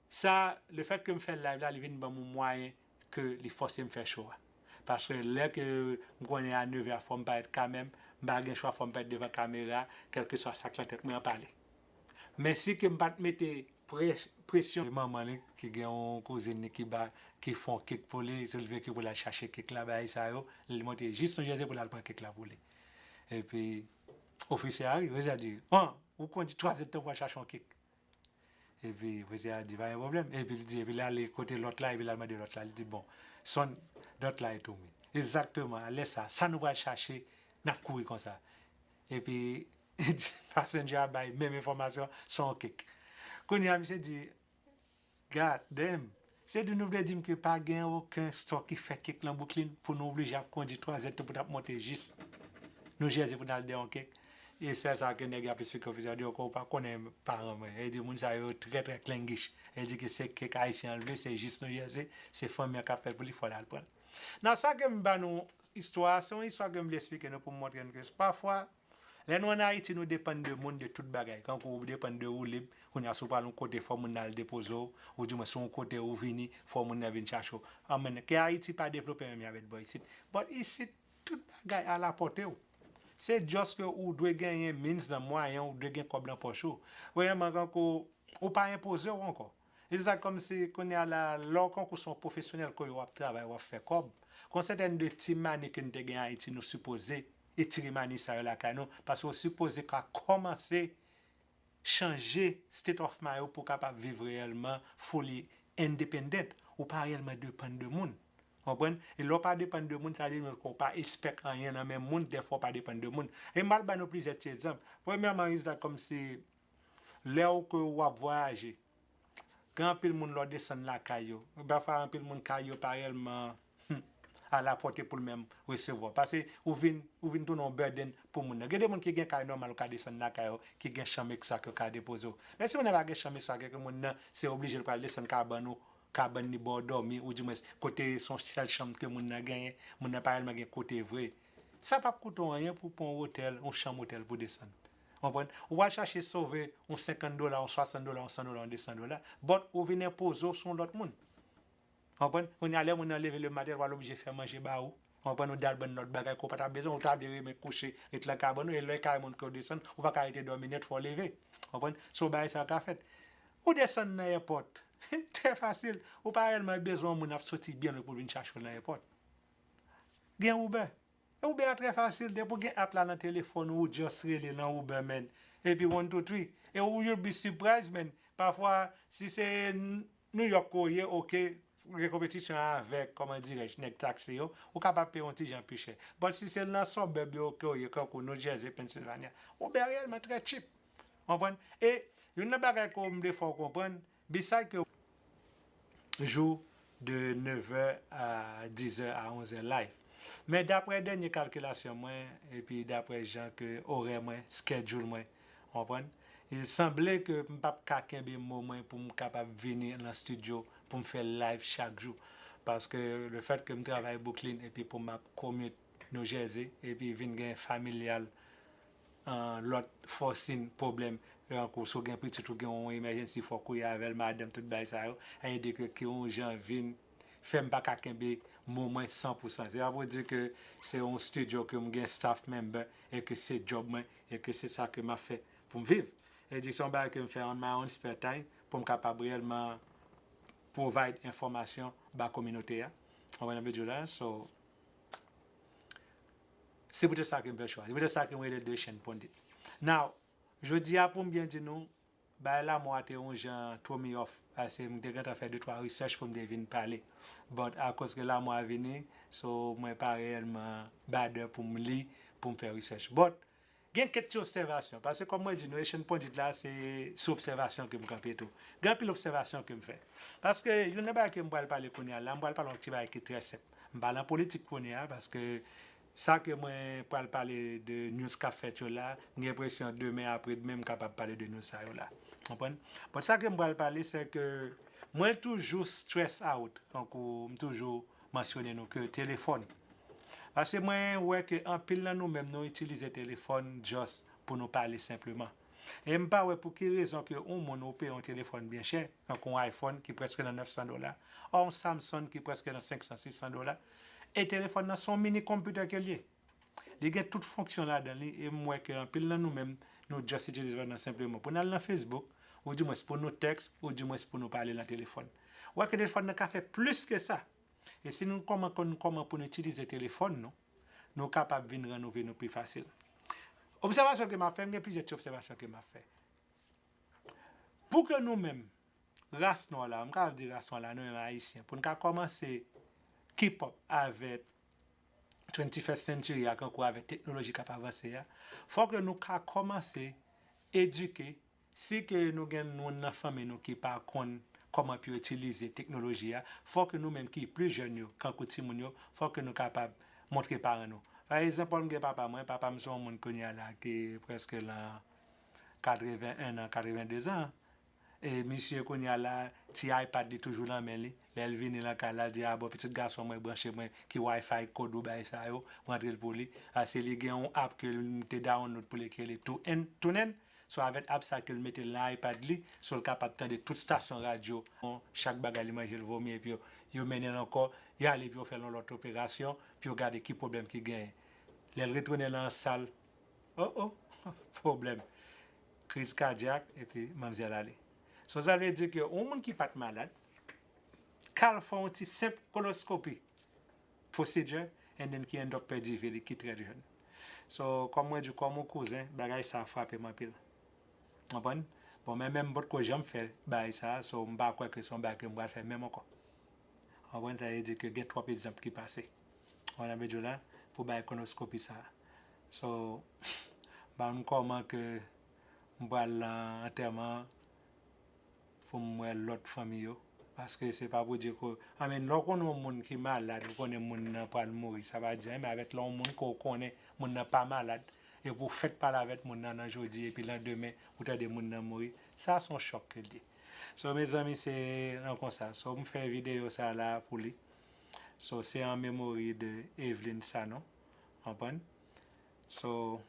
sa, le fèt ke m fè live la, li vin ban m yon mwayen ke li fòse m fè show a. Paske lè ke m konnen a nèf è a fò m parèt kanmenm, m pa gen chwa, fò m parèt devan kamera, kèlkeswa sa k nan tèt mwen an pale. Men si ke m pa t mete pre-, presyon, manman li ki gen yon kouzin li ki ba, ki fè yon kèk pou li, se li vle ke pou l al chache kèk la, bagay sa yo, li monte jis New Jersey pou l al pran kèk la pou li. Epi, ofisye a rive, ofisye a di, "An, ou kondi twa zèdtan pou al chache yon kèk." Epi, ofisye a di, "Pa gen pwoblèm." Epi, li di, epi, l ale kote lòt la, epi l al mande lòt la, li di, "Bon, son dòt la e tou men." Egzakteman, lè sa, sa nou pral chache, n ap kouri konsa. Epi, passenger a bay menm enfòmasyon, son kèk. Kounye a, misye di, "God damn. Se di nou vle di m ke pa gen okenn store ki fè kèk lan Brooklyn pou nou oblije ap kondi twa zèdtan pou n ap monte jis New Jersey pou n al dèyè yon kèk?" E sèl sa ke nèg ap esplike ofisye a, di, "Ok, ou pa konnen paran mwen." E di, "Moun sa yo trè, trè klengish." E di ke se kèk ayisyen an l vle, se jis New Jersey, se fanmi an k ap fè l pou li, fò l al pran l. Nan sa ke m ba nou istwa a, se yon istwa ke m vle esplike nou pou m montre nou ke pafwa, lè nou ann Ayiti, nou depann de moun, de tout bagay. Kankou ou depann de woulib, kounye a si w pral yon kote, fò moun nan al depoze w, oudimwen si w yon kote ou vini, fò moun nan vin chache w. Anmwey, ke Ayiti pa devlope menm jan avèk bò isit. But isit, tout bagay alanpòte w. Se just ke ou dwe genyen means nan mwayen, ou dwe gen kòb nan pòch ou. Premyèman, kankou ou pa enpoze w ankò. E se sa kòmsi kounye a la, lè w kankou se yon pwofesyonèl ke w ap travay, w ap fè kòb. Gon sètèn de ti mani ke n te gen Ayiti, nou sipoze etire mani sa yo lakay nou, paske w sipoze ka kòmanse chanje state of mind ou pou w kapab viv reyèlman fully independent. Ou pa reyèlman depann de moun. Konprann? E lè w pa depann de moun, sa vle di ke w pa expect anyen nan men moun, dèfwa w pa depann de moun. E m pral ba nou plizyè ti egzanp. Premyèman, is that kòmsi lè w ke w ap vwayaje, gen anpil moun lè w desann lakay yo. Pafwa anpil moun kay yo pa reyèlman, hmm, alapòte pou l menm resevwa w. Paske ou vin, ou vin tounen yon burden pou moun nan. Gen de moun ki gen kay nòmal, ou ka desann lakay yo, ki gen chanm ekstra ke yo ka depoze w. Men si moun nan pa gen chanm ekstra, ke moun nan se oblije l pral desann kabann ou, kabann li bò w dòmi, oudimwens kote se yon sèl chanm ke moun nan genyen, moun nan pa reyèlman gen kote vre. Sa p ap koute w anyen pou w pran yon otèl, yon chanm otèl pou w desann. Konprann? Ou pral chache sove yon senkant dola, yon swasant dola, yon san dola, yon de san dola. But ou vin enpoze w sou yon lòt moun. Konprann? Kounye a lè moun nan leve lematen, l pral oblije fè manje ba ou. Konprann? Ou dal bann lòt bagay ke w pa t ap bezwen, ou ta dwe renmen kouche, ret lan kabann ou, e lè kay moun ke w desann, ou pa ka rete dòmi nèt, fò w leve. Konprann? So bagay sa yo ka fèt. Ou desann nan èpòt. Trè fasil. Ou pa reyèlman bezwen yon moun ap soti byen lwen pou l vin chache w nan èpòt. Gen Uber. Uber a trè fasil. Depi w gen app la nan telefòn ou, ou just rele nan Uber, man. Epi one, two, three. E ou, you'll be surprised, man. Pafwa, si se N-, New York ke w ye, oke, gen konpetisyon avèk, kòman dirèj, nèg taksi yo, ou kapab peye yon ti jan pi chè. But si se nan suburb yo ke w ye, kankou New Jersey, Pennsylvania, Uber reyèlman trè cheap. Konprann? E youn nan bagay ke m vle fè w konprann, beside ke jou de nevè a dizè a onzè live. Men daprè dènye kalkilasyon mwen, epi daprè jan ke orè mwen, schedule mwen, w konprann? E sanble ke m p ap ka kenbe mo mwen pou m kapab vini nan studio pou m fè live chak jou. Paske le fèt ke m travay Brooklyn epi pou m ap commute New Jersey, epi vin gen familial, an, lòt forcing pwoblèm. Tankou si w gen pitit ou gen yon emergency, fòk ou ye avè l, madanm, tout bagay sa yo. Sa vle di ke ki yon jan vin fè m pa ka kenbe mo mwen san pou san. Se pa pou di ke se yon studio ke m gen staff member e ke se job mwen e ke se sa ke m ap fè pou m viv. E di se yon bagay ke m fè on my own spare time pou m kapab reyèlman provide enfòmasyon ba kominote a. Ou konprann sa m vle di w la? So, se poutèt sa ke m fè chwa. Se poutèt sa ke m rele The Asian Pundit. Now, jodi a pou m byen di nou, bagay lamò a te yon jan throw me off. Paske m te gentan fè de twa research pou m te vin pale. But akoz ke lamò a vini, so mwen pa reyèlman bother pou m li, pou m fè research. But gen kèk ti obsèvasyon. Paske kòm mwen di nou, Asian Pundit la, se sou obsèvasyon ke m kanpe tou. Gen anpil obsèvasyon ke m fè. Paske youn nan bagay ke m pral pale kounye a la, m pral pale yon ti bagay ki trè senp. M pa nan politik kounye a, paske sa ke mwen pral pale de news k ap fèt yo la, m gen enpresyon demen, apre demen, m kapab pale de news sa yo la. Konprann? But sa ke m pral pale, se ke mwen toujou stress out, tankou m toujou mansyone nou ke telefòn. Paske mwen wè ke anpil nan nou menm nou itilize telefòn just pou nou pale senpleman. E m pa wè pou ki rezon ke yon moun ou peye yon telefòn byen chè, tankou yon iPhone ki prèske nan nèf san dola, or yon Samsung ki prèske nan senk san, sis san dola, e telefòn nan se yon mini konpitè ke l ye. Li gen tout fonksyon ladan li, e m wè ke anpil nan nou menm, nou just itilize telefòn nan senpleman pou n al nan Facebook, oudimwens pou nou tèks, oudimwens pou nou pale nan telefòn. Ou wè ke telefòn nan ka fè plis ke sa. E si nou kòman konn kòman pou nou itilize telefòn nou, nou kapab vin rann nou vi nou pi fasil. Obsèvasyon ke m ap fè, m gen plizyè ti obsèvasyon ke m ap fè. Pou ke nou menm, ras nwa la, m kapab di ras nwa la, nou menm Ayisyen, pou n ka kòmanse keep up avèk twenty-first century a, kankou avèk teknoloji k ap avanse a, fò ke nou ka kòmanse edike, si ke nou gen moun nan fanmi nou ki pa konn kòman pou yo itilize teknoloji a, fò ke nou menm ki pli jèn yo, kankou timoun yo, fò ke nou kapab montre paran nou. Pa egzanp, m gen papa mwen, papa m se yon moun kounye a la ki prèske lan katreven en an, katreven de zan. E misye kounye a la, ti iPad li toujou lan men li. Lè l vini lan kay la, l di, "A bon, pitit gason mwen, branche mwen, ki Wi-Fi, kòd ou bay sa yo, m rantre l pou li." A, se li gen yon app ke l te download pou li ki rele TuneIn, TuneIn. So, avèk app sa ke l mete lan iPad li, so l kapab tande tout stasyon radyo, chak bagay li manje l vomi, epi yo, yo mennen l ankò, yo ale epi yo fè l yon lòt operasyon, pou yo gade ki pwoblèm ki genyen. Lè l retounen lan sal, oh, oh, pwoblèm. Kriz kadyak, epi manmzèl ale. So, sa vle di ke yon moun ki pa t malad, k al fè yon ti senp koloskopi procedure, and then ki end up pèdi vi li, ki trè jèn. So, kòm mwen di, kòm yon kouzen, bagay sa a frape m anpil. Konprann? Bon, men menm m potko janm fè bagay sa a, so m pa kwè ke se yon bagay ke m pral fè menm ankò. Konprann? Sa vle di ke gen twòp egzanp ki pase. Konprann sa m vle di w la? Pou bay konoskopi sa a. So, m pa konn kòman ke m pral nan antèman pou m wè lòt fanmi yo. Paske se pa pou di ke, I mean, lè w konnen yon moun ki malad, ou konnen moun nan pral mouri, sa pa di anyen, men avèk lè yon moun ke w konnen, moun nan pa malad, epi w fèk pale avèk moun nan nan jodi, epi landemen, ou tande moun nan mouri, sa se yon chòk ke l ye. So, mezanmi, se nan konsa. So, m fè videyo sa la pou li. So, se an memori de Evelyn Sanon. Konprann? So,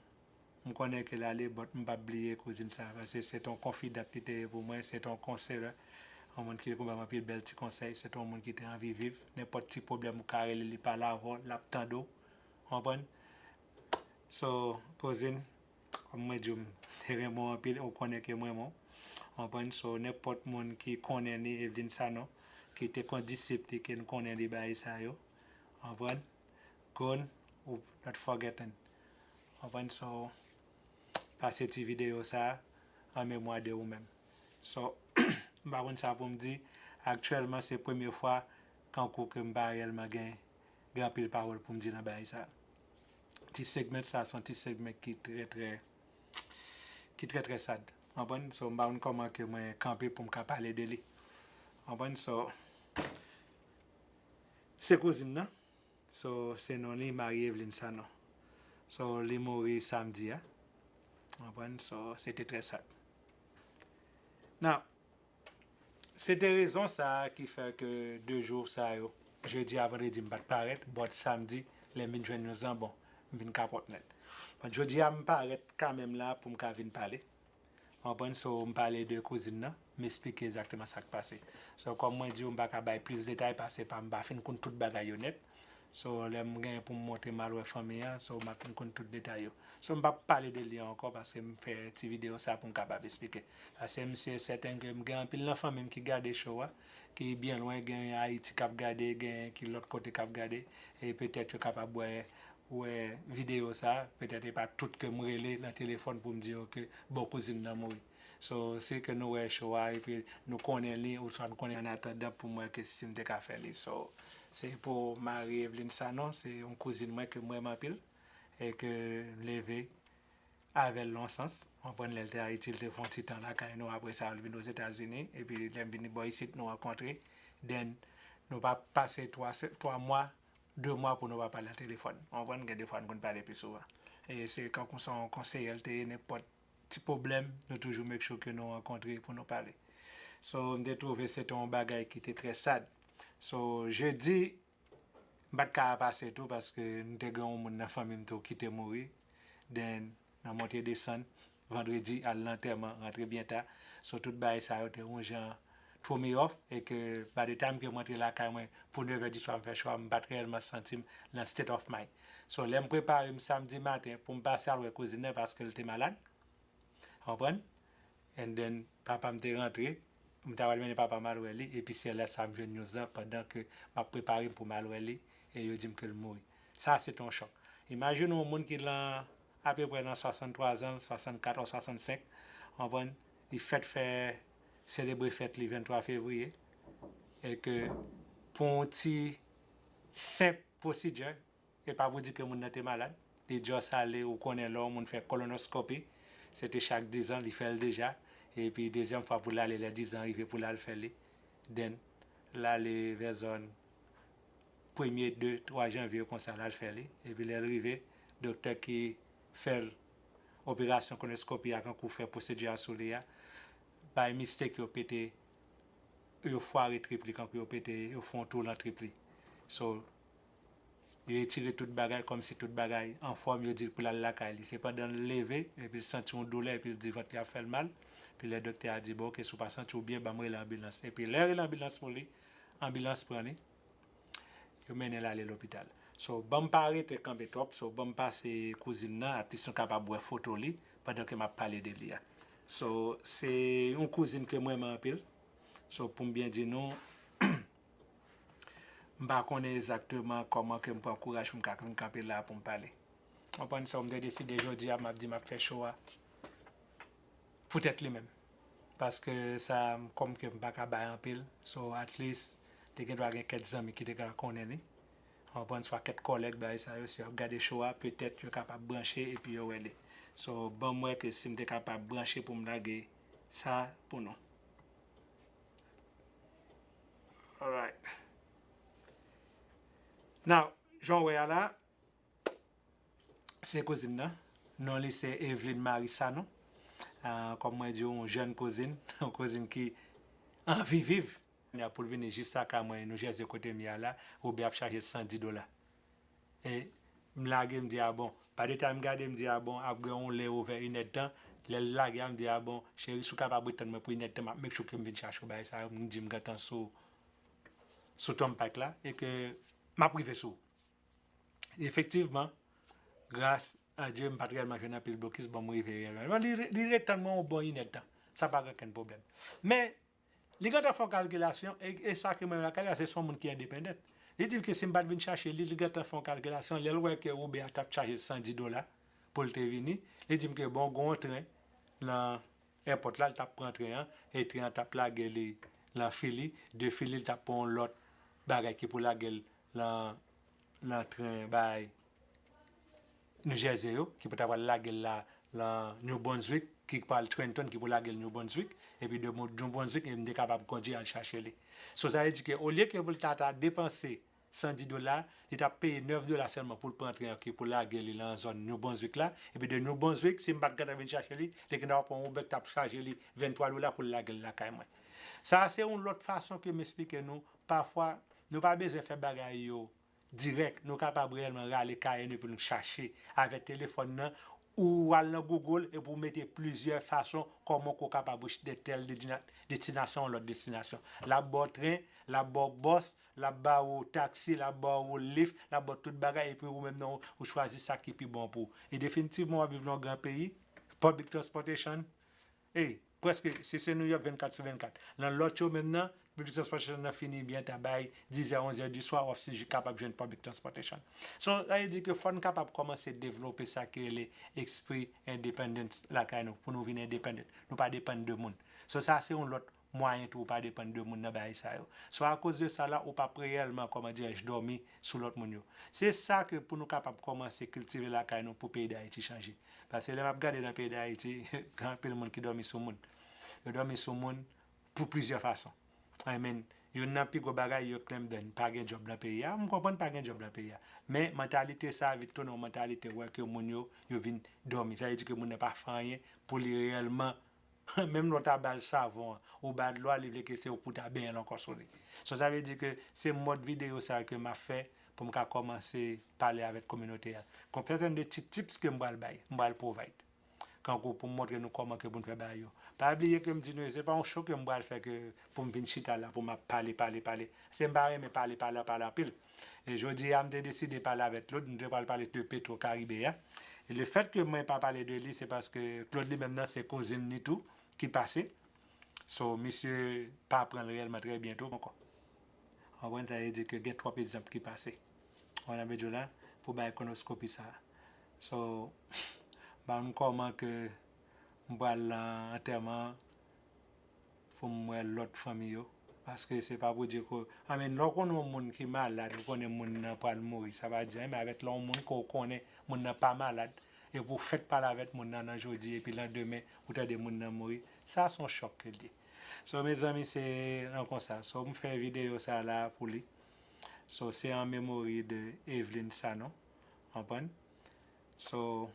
m konnen ke l ale, but m p ap bliye kouzin sa, paske se te yon konfidant li te ye pou mwen, se te yon konseye, yon moun ki te konn ban m anpil bèl ti konsèy, se te yon moun ki te anvi viv. Nenpòt ti pwoblèm ou ka rele li, pale avè w, l ap tande w. Konprann? So, kouzin, kòm mwen di w, m te renmen w anpil, ou konnen ke m renmen w. Konprann? So, nenpòt moun ki konnen li, Evelyn Sanon, ki te kondisip li, ke n konnen li bagay sa yo. Konprann? Gon, ou not forgotten. Konprann? So, pase ti videyo sa a an memwa de ou menm. So, m pa konn sa pou m di. Aktyèlman, se premye fwa kankou ke m pa reyèlman gen, gen anpil pawòl pou m di nan bagay sa. Ti segment sa, se yon ti segment ki trè, trè, ki trè, trè sad. Konprann? So, m pa konn kòman ke mwen kanpe pou m ka pale de li. Konprann? So, Se kouzin nan. So, se non li, Marie Eveline Sanon. So, li mouri samdi a. Ou konprann? So, se te trè sad. Now, se te rezon sa a ki fè ke de jou sa yo, jedi a vandredi, m pa t parèt, but samdi, lè m vin jwenn yon zanbon, m vin kapòt nèt. But jodi a, m parèt kanmenm la pou m ka vin pale. Ou konprann? So, m pale de kouzin nan, m esplike egzakteman sa k pase. So, kòm mwen di w, m pa ka bay plis detay paske pa, m pa fin konn tout bagay yo nèt. So, lè m genyen pou m montre m al wè fanmi an, so, m ap fin konn tout detay yo. So, m p ap pale de li ankò paske m fè ti videyo sa pou m kapab esplike. Paske m si e sèten ke m gen anpil nan fanmi m ki gade show a, ki byen lwen, gen Ayiti k ap gade, gen ki lòt kote k ap gade, e petèt yo kapab wè, wè videyo sa, petèt e pa tout ke m rele nan telefòn pou m di yo ke bon kouzin nan mouri. So, si ke nou wè show a, epi nou konnen li, oswa nou konnen an atandan pou m wè ke si m te ka fè li. So, se pou Marie Eveline Sanon, se yon kouzin mwen ke m renmen anpil, e ke m leve avè l nan yon sans. Ou konprann, lè l te Ayiti, l te fè yon ti tan lakay nou, apre sa, l vin Ozetazini, epi lè m vin bò isit, nou rankontre. Then, nou pa pase twa se-, twa mwa, de mwa pou nou pa pale nan telefòn. Ou konprann, gen defwa nou konn pale pi souvan. E se kankou se yon konseye l te ye, nenpòt ti pwoblèm, nou toujou make sure ke nou rankontre pou nou pale. So, m te twouve se te yon bagay ki te trè sad. So, jedi, m pa t ka pase tou paske m te gen yon moun nan fanmi m tou ki te mouri. Then, nan monte desann, vandredi, al lantèman, rantre byen ta. So, tout bagay sa yo te yon jan throw me off, e ke by the time ke m rantre lakay mwen pou nevè di swa, m fè show a, m pa t reyèlman santi m nan state of mind. So, lè m prepare m samdi maten pou m pase al wè kouzin nan paske l te malad. Ou konprann? And then, papa m te rantre, m ta pral mennen papa m al wè li, epi se lè sa m jwenn news lan pandan ke m ap prepare m pou m al wè li, e yo di m ke l mouri. Sa, se te yon chòk. Imajine yon moun ki lan apeprè nan swasanntwa zan, swasannkat ou swasannsenk, ou konprann, li fèt fè, selebre fèt li venntwa fevriye, e ke pou yon ti senp pwosidè, e pa pou di ke moun nan te malad, li just ale, ou konnen lè yon moun fè kolonoskopi, se te chak dizan, li fè l deja, epi dezyèm fwa pou l ale, lè dizan rive pou l al fè li, then, l ale vè zòn premye, de, twa janvye konsa, l al fè li. Epi lè l rive, doktè ki fè l operasyon kolonoskopi a, kankou fè pwosedi a sou li a, by mistake, yo pete, yo fware trip li, kankou yo pete, yo fè yon tou lan trip li. So, yo retire tout bagay, kòmsi tout bagay anfòm, yo di l pou l al lakay li. Se pandan l leve, epi l santi yon doulè, epi l di vant li ap fè l mal. Epi lè doktè a di, bon, oke, si w pa santi w byen, ban m rele anbilans. Epi lè yo rele anbilans pou li, anbilans pran li, yo mennen l ale lopital. So, ban m pa rete kanpe twòp, so, ban m pase kouzin nan, at least nou kapab wè foto li, pandan ke m ap pale de li a. So, se yon kouzin ke m renmen anpil. So, pou m byen di nou, m pa konnen egzakteman kòman ke m pran kouraj pou m ka vin kanpe la pou m pale. Ou konprann? So, m te deside jodi a, m ap di m ap fè show a poutèt li menm. Paske sa, kòm ke m pa ka bay anpil, so at least, te gen dwa gen kèk zanmi ki te ka konnen li. Ou konprann? Swa kèk kòlèg, bagay sa yo, si yo ap gade show a, petèt yo kapab branche epi yo wè li. So, ban m wè ke si m te kapab branche pou m lage sa pou nou. Alright. Now, jan w wè a la, se kouzin nan. Non li se Eveline Marie Sanon. Ah, kòm mwen di w, yon jèn kouzin, yon kouzin ki anvi viv. Pou l vini jis lakay mwen, New Jersey, kote m ye a la, Uber ap chaje l san di dola. E m lage, m di, a bon. By the time m gade, m di, a bon, ap gen yon lè ou vè inèdtan. Lè l lage a, m di, a bon, cheri, si w kapab ret tann mwen pou inèdtan, m ap make sure ke m vin chache w bagay sa yo, m di m gentan sou, sou turnpike la, e ke m ap rive sou ou. Efektivman, gras a Dye, m pa t reyèlman jwenn anpil blokis, bon, m rive reyèlman. Li, li ret tann mwen yon bon inèdtan. Sa pa gen okenn pwoblèm. Men, li gentan fè yon kalkilasyon, e, e sa ke mwen lakay la, se yon moun ki endependent. Li di m ke si m pa t vin chache li, li gentan fè yon kalkilasyon, lè l wè ke Uber a t ap chaje l san di dola pou l te vini, li di m ke bon, gen yon tren nan èpòt la, li t ap pran tren an, e tren an t ap lage li nan Philly, de Philly, li t ap pran yon lòt bagay ki pou lage l nan, nan tren bay New Jersey yo, ki pou ta pral lage l la, lan New Brunswick, ki pral Trenton, ki pou lage l New Brunswick, epi de Mo- New Brunswick, e m te kapab kondui al chache li. So, sa vle di ke olye ke pou l ta, ta depanse san di dola, li t ap peye nèf dola sèlman pou l pran tren an ki pou lage li lan zòn New Brunswick la. Epi de New Brunswick, si m pa t gentan vin chache li, li te gentan pran Uber ki t ap chaje li venntwa dola pou l lage l lakay mwen. Sa a se yon lòt fason ke m esplike nou. Pafwa, nou pa bezwen fè bagay yo dirèk. Nou kapab reyèlman rale kay nou epi nou chache avèk telefòn nan, ou al nan Google epi ou mete plizyè fason kòman ke w kapab reach de tèl destina- destinasyon, yon lòt destinasyon. L ap ba w tren, l ap ba w bòs, l ap ba ou taksi, l ap ba ou Lyft, l ap ba w tout bagay, epi ou menm nan ou chwazi sa ki pi bon pou ou. E definitivman, w ap viv nan yon gran peyi, public transportation, e prèske, si se New York, vennkat sou vennkat. Nan lòt yo menm nan, public transportation nan fini byen ta bay dizè, onzè di swa, w ap si kapab jwenn public transportation. So, sa vle di ke fò n kapab kòmanse devlope sa ki rele espri independence lakay nou, pou nou vin independent. Nou pa depann de moun. So, sa se yon lòt mwayen tou ou pa depann de moun nan bagay sa yo. So, akoz de sa la, ou p ap reyèlman, kòman dirèj, dòmi sou lòt moun yo. Se sa ke pou nou kapab kòmanse kiltive lakay nou pou peyi Dayiti chanje. Paske lè m ap gade nan peyi Dayiti, gen anpil moun ki dòmi sou moun. Yo dòmi sou moun pou plizyè fason. I mean, youn nan pi gwo bagay yo claim then pa gen djòb nan peyi a. M konprann pa gen djòb nan peyi a. Men mantalite sa a vit tounen yon mantalite wè ke moun yo, yo vin dòmi. Sa vle di ke moun nan pa fè anyen pou li reyèlman. Menm lè w ta ba l savon an, ou ba l dlo a, li vle ke se ou pou ta benyen l ankò sou li. So, sa vle di ke se mòd videyo sa a ke m ap fè pou m ka kòmanse pale avèk kominote a. Gon sèten de ti tips ke m pral bay, m pral provide. Kankou pou m montre nou kòman ke pou n fè bagay yo. Pa bliye ke m di nou, se pa yon show ke m pral fè ke pou m vin chita la, pou m ap pale, pale, pale. Se m pa renmen pale, pale, pale anpil. E jodi a, m te deside pale avèk Claude, m te pral pale de Petro Caribe a. E le fèt ke mwen pa pale de li, se paske Claude li menm nan se kouzin li tou ki pase. So, misye pa pran l reyèlman trè byen tou ankò. Ou konprann, sa vle di ke gen twòp egzanp ki pase. Ou konprann sa m vle di w la, pou bay konoskopi sa a. So, m pa konn kòman ke m pral nan antèman an, pou m wè lòt fanmi yo. Paske se pa pou di ke, I mean, lè w konnen yon moun ki malad, ou konnen moun nan pral mouri, sa pa di anyen, men avèk lè yon moun ke w konnen, moun nan pa malad, epi w fèk pale avèk moun nan nan jodi, epi landemen, ou tande moun nan mouri, sa se yon chòk ke l ye. So, mezanmi, se nan konsa. So, m fè videyo sa la pou li. So, se an memori de Evelyn Sanon. Konprann? So,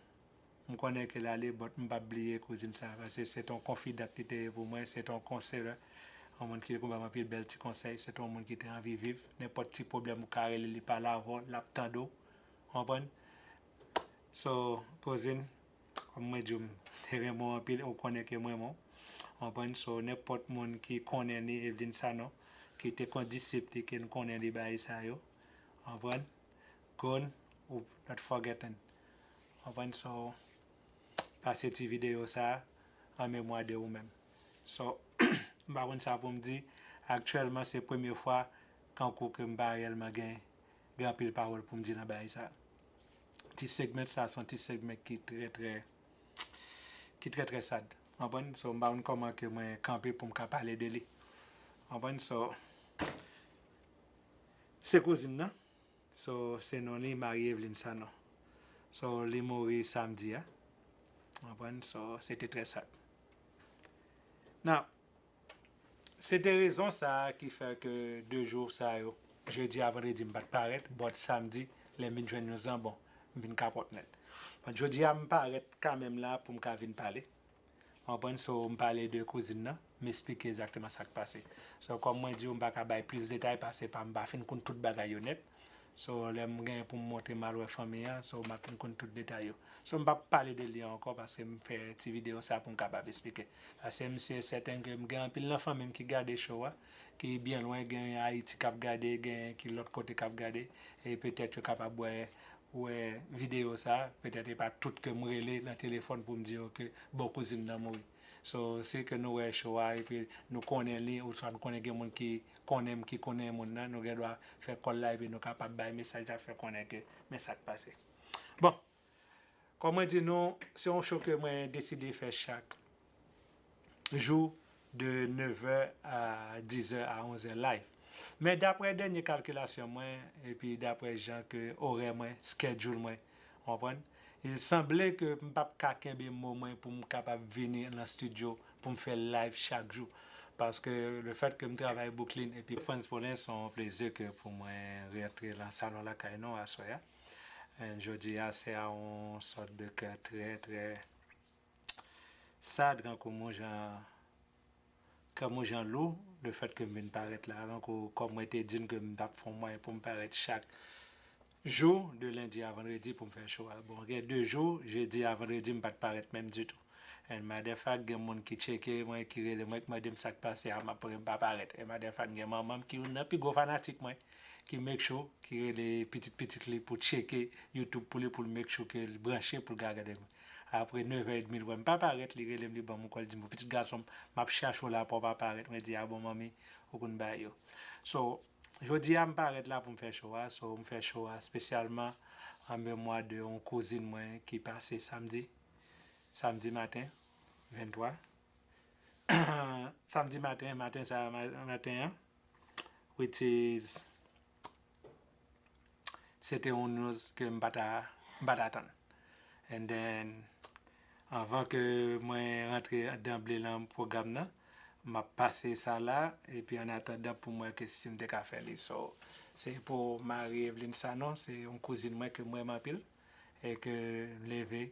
m konnen ke l ale, but m p ap bliye kouzin sa, paske se t on konfidant li te ye pou mwen, se t on konselè, yon moun ki te konn ban m anpil bèl ti konsèy, se t on moun ki te anvi viv, nenpòt ti pwoblèm ou ka rele li, pale avè w, l ap tande w, konprann? So, kouzin, kòm mwen di w, m te renmen w anpil, ou konnen ke m renmen w, konprann? So, nenpòt moun ki konnen li, Evelyn Sanon, ki te kondisip li, ke n konnen li bagay sa yo, konprann? Gon, ou not forgotten. Konprann? So, pase ti videyo sa a an memwa de ou menm. So, m pa konn sa pou m di. Aktyèlman, se premye fwa kankou ke m pa reyèlman gen, gen anpil pawòl pou m di nan bagay sa. Ti segment sa, se yon ti segment ki trè, trè, ki trè, trè sad. Konprann? So, m pa konn kòman ke mwen kanpe pou m ka pale de li. Konprann? So, se kouzin nan. So, se non li, Marie Evelyn Sanon. So, li mouri samdi a. Konprann? So, se te trè sad. Now, se te rezon sa a ki fè ke de jou sa yo, jedi a vandredi, m pa t parèt, but samdi, lè m vin jwenn yon zanbon, m vin kapòt nèt. But jodi a, m parèt kanmenm la pou m ka vin pale. Konprann? So, m pale de kouzin nan, m esplike egzakteman sa k pase. So, kòm mwen di w, m pa ka bay plis detay paske pa, m pa fin konn tout bagay yo nèt. So, lè m genyen pou m montre m al wè fanmi an, so, m ap fin konn tout detay yo. So, m p ap pale de li ankò paske m fè ti videyo sa pou m kapab esplike. Paske m si e sèten ke m gen anpil nan fanmi m ki gade show a, ki byen lwen, gen Ayiti k ap gade, gen ki lòt kote k ap gade, e petèt yo kapab wè, wè videyo sa, petèt e pa tout ke m rele nan telefòn pou m di yo ke bon kouzin nan mouri. So, si ke nou wè show a, epi nou konnen li, oswa nou konnen gen moun ki konnen m, ki konnen moun nan, nou gen dwa fè call la, epi nou kapab bay mesaj la, fè konnen ke men sa k pase. Bon, kòm mwen di nou, se yon show ke mwen deside fè chak jou de nevè a dizè a onzè live. Men daprè dènye kalkilasyon mwen, epi daprè jan ke orè mwen, schedule mwen, w konprann? Li sanble ke m p ap ka kenbe mo mwen pou m kapab vini nan estidyo pou m fè live chak jou. Paske le fèt ke m travay Brooklyn epi Frantz Paulin, se yon plezi ke pou mwen rantre nan salon lakay nou aswè a. And jodi a se a yon sòt de kè trè, trè sad, kankou m yon jan, kè m yon jan lou, le fèt ke m vin parèt la, kankou kòm mwen te di n ke m t ap fè yon mwayen pou m parèt chak jou, de lendi a vandredi pou m fè show a. Bon, gen de jou, jedi a vandredi, m pa t parèt menm ditou. And motherfuck, gen moun ki tcheke mwen, ki rele mwen, ki mande m sa k pase a, m ap, m pa parèt. And motherfuck, gen manman m ki youn nan pi gwo fanatik mwen, ki make sure, ki rele pitit pitit li pou tcheke YouTube pou li, pou l make sure ke l branche pou l ka gade mwen. Apre nevè edmi, l wè m pa parèt, li rele m, li ban m yon kòl, di m, "Pitit gason m, m ap chache w la, pa w pa parèt." Mwen di, "A bon, manmi, ou konn bagay yo." So, jodi a, m parèt la pou m fè show a. So, m fè show a espesyalman an memwa de yon kouzin mwen ki pase samdi, samdi maten, venntwa. Samdi maten, maten sa, ma- maten an, which is, se te yon news ke m pa ta, m pa ta atann. And then, anvan ke mwen rantre danble nan pwogram nan, m ap pase sa la, epi an atandan pou m wè ke si m te ka fè li. So, se pou Marie Eveline Sanon, se yon kouzin mwen ke m renmen anpil, e ke m leve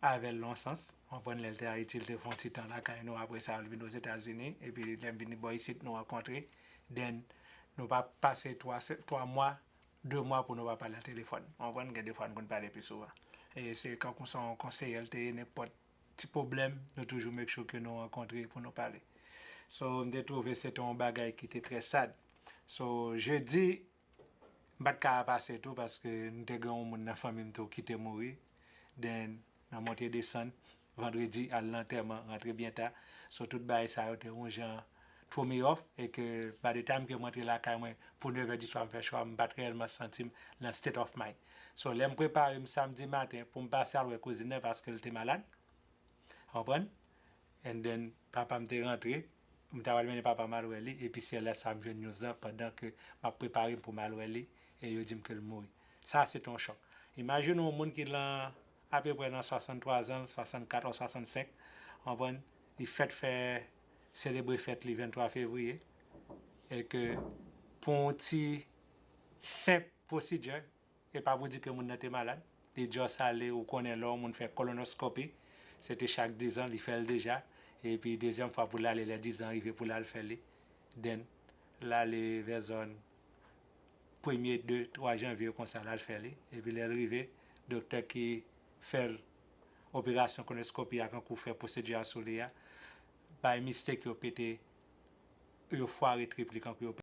avè l nan yon sans. Ou konprann, lè l te Ayiti, l te fè yon ti tan lakay nou, apre sa, l vin Ozetazini, epi lè m vin bò isit, nou rankontre. Then, nou pa pase twa se- twa mwa, de mwa pou nou pa pale nan telefòn. Ou konprann, gen de fwa n konn pale pi souvan. E se kankou se yon konseye l te ye, nenpòt ti pwoblèm, nou toujou make sure ke nou rankontre pou nou pale. So, m te twouve se te yon bagay ki te trè sad. So, jedi, m pa t ka pase tou, paske m te gen yon moun nan fanmi m tou ki te mouri. Then, nan monte desann, vandredi, al lantèman, rantre byen ta. So, tout bagay sa yo te yon jan throw me off, e ke by the time ke m rantre lakay mwen pou nevè di swa m fè show a, m pa t reyèlman santi m nan state of mind. So, lè m prepare m samdi maten pou m pase al wè kouzin nan, paske l te malad, ou konprann? And then, papa m te rantre, m ta pral mennen papa m al wè li, epi se lè sa m jwenn news lan, pandan ke m ap prepare m pou m al wè li, e yo di m ke l mouri. Sa, se te yon chòk. Imajine yon moun ki lan apeprè nan swasanntwa zan, swasannkat ou swasannsenk, ou konprann, li fèt fè, selebre fèt li venntwa fevriye, e ke pou yon ti senp pwosidè, e pa pou di ke moun nan te malad, li just ale, ou konnen lè yon moun fè kolonoskopi, se te chak dizan, li fè l deja, epi dezyèm fwa pou l ale, lè dizan rive pou l al fè li, then l ale vè zòn premye, de, twa janvye konsa, l al fè li, epi lè l rive, doktè ki fè l operasyon kolonoskopi a, kankou fè pwosedi a sou li a, by mistake yo pete, yo fware trip li, kankou yo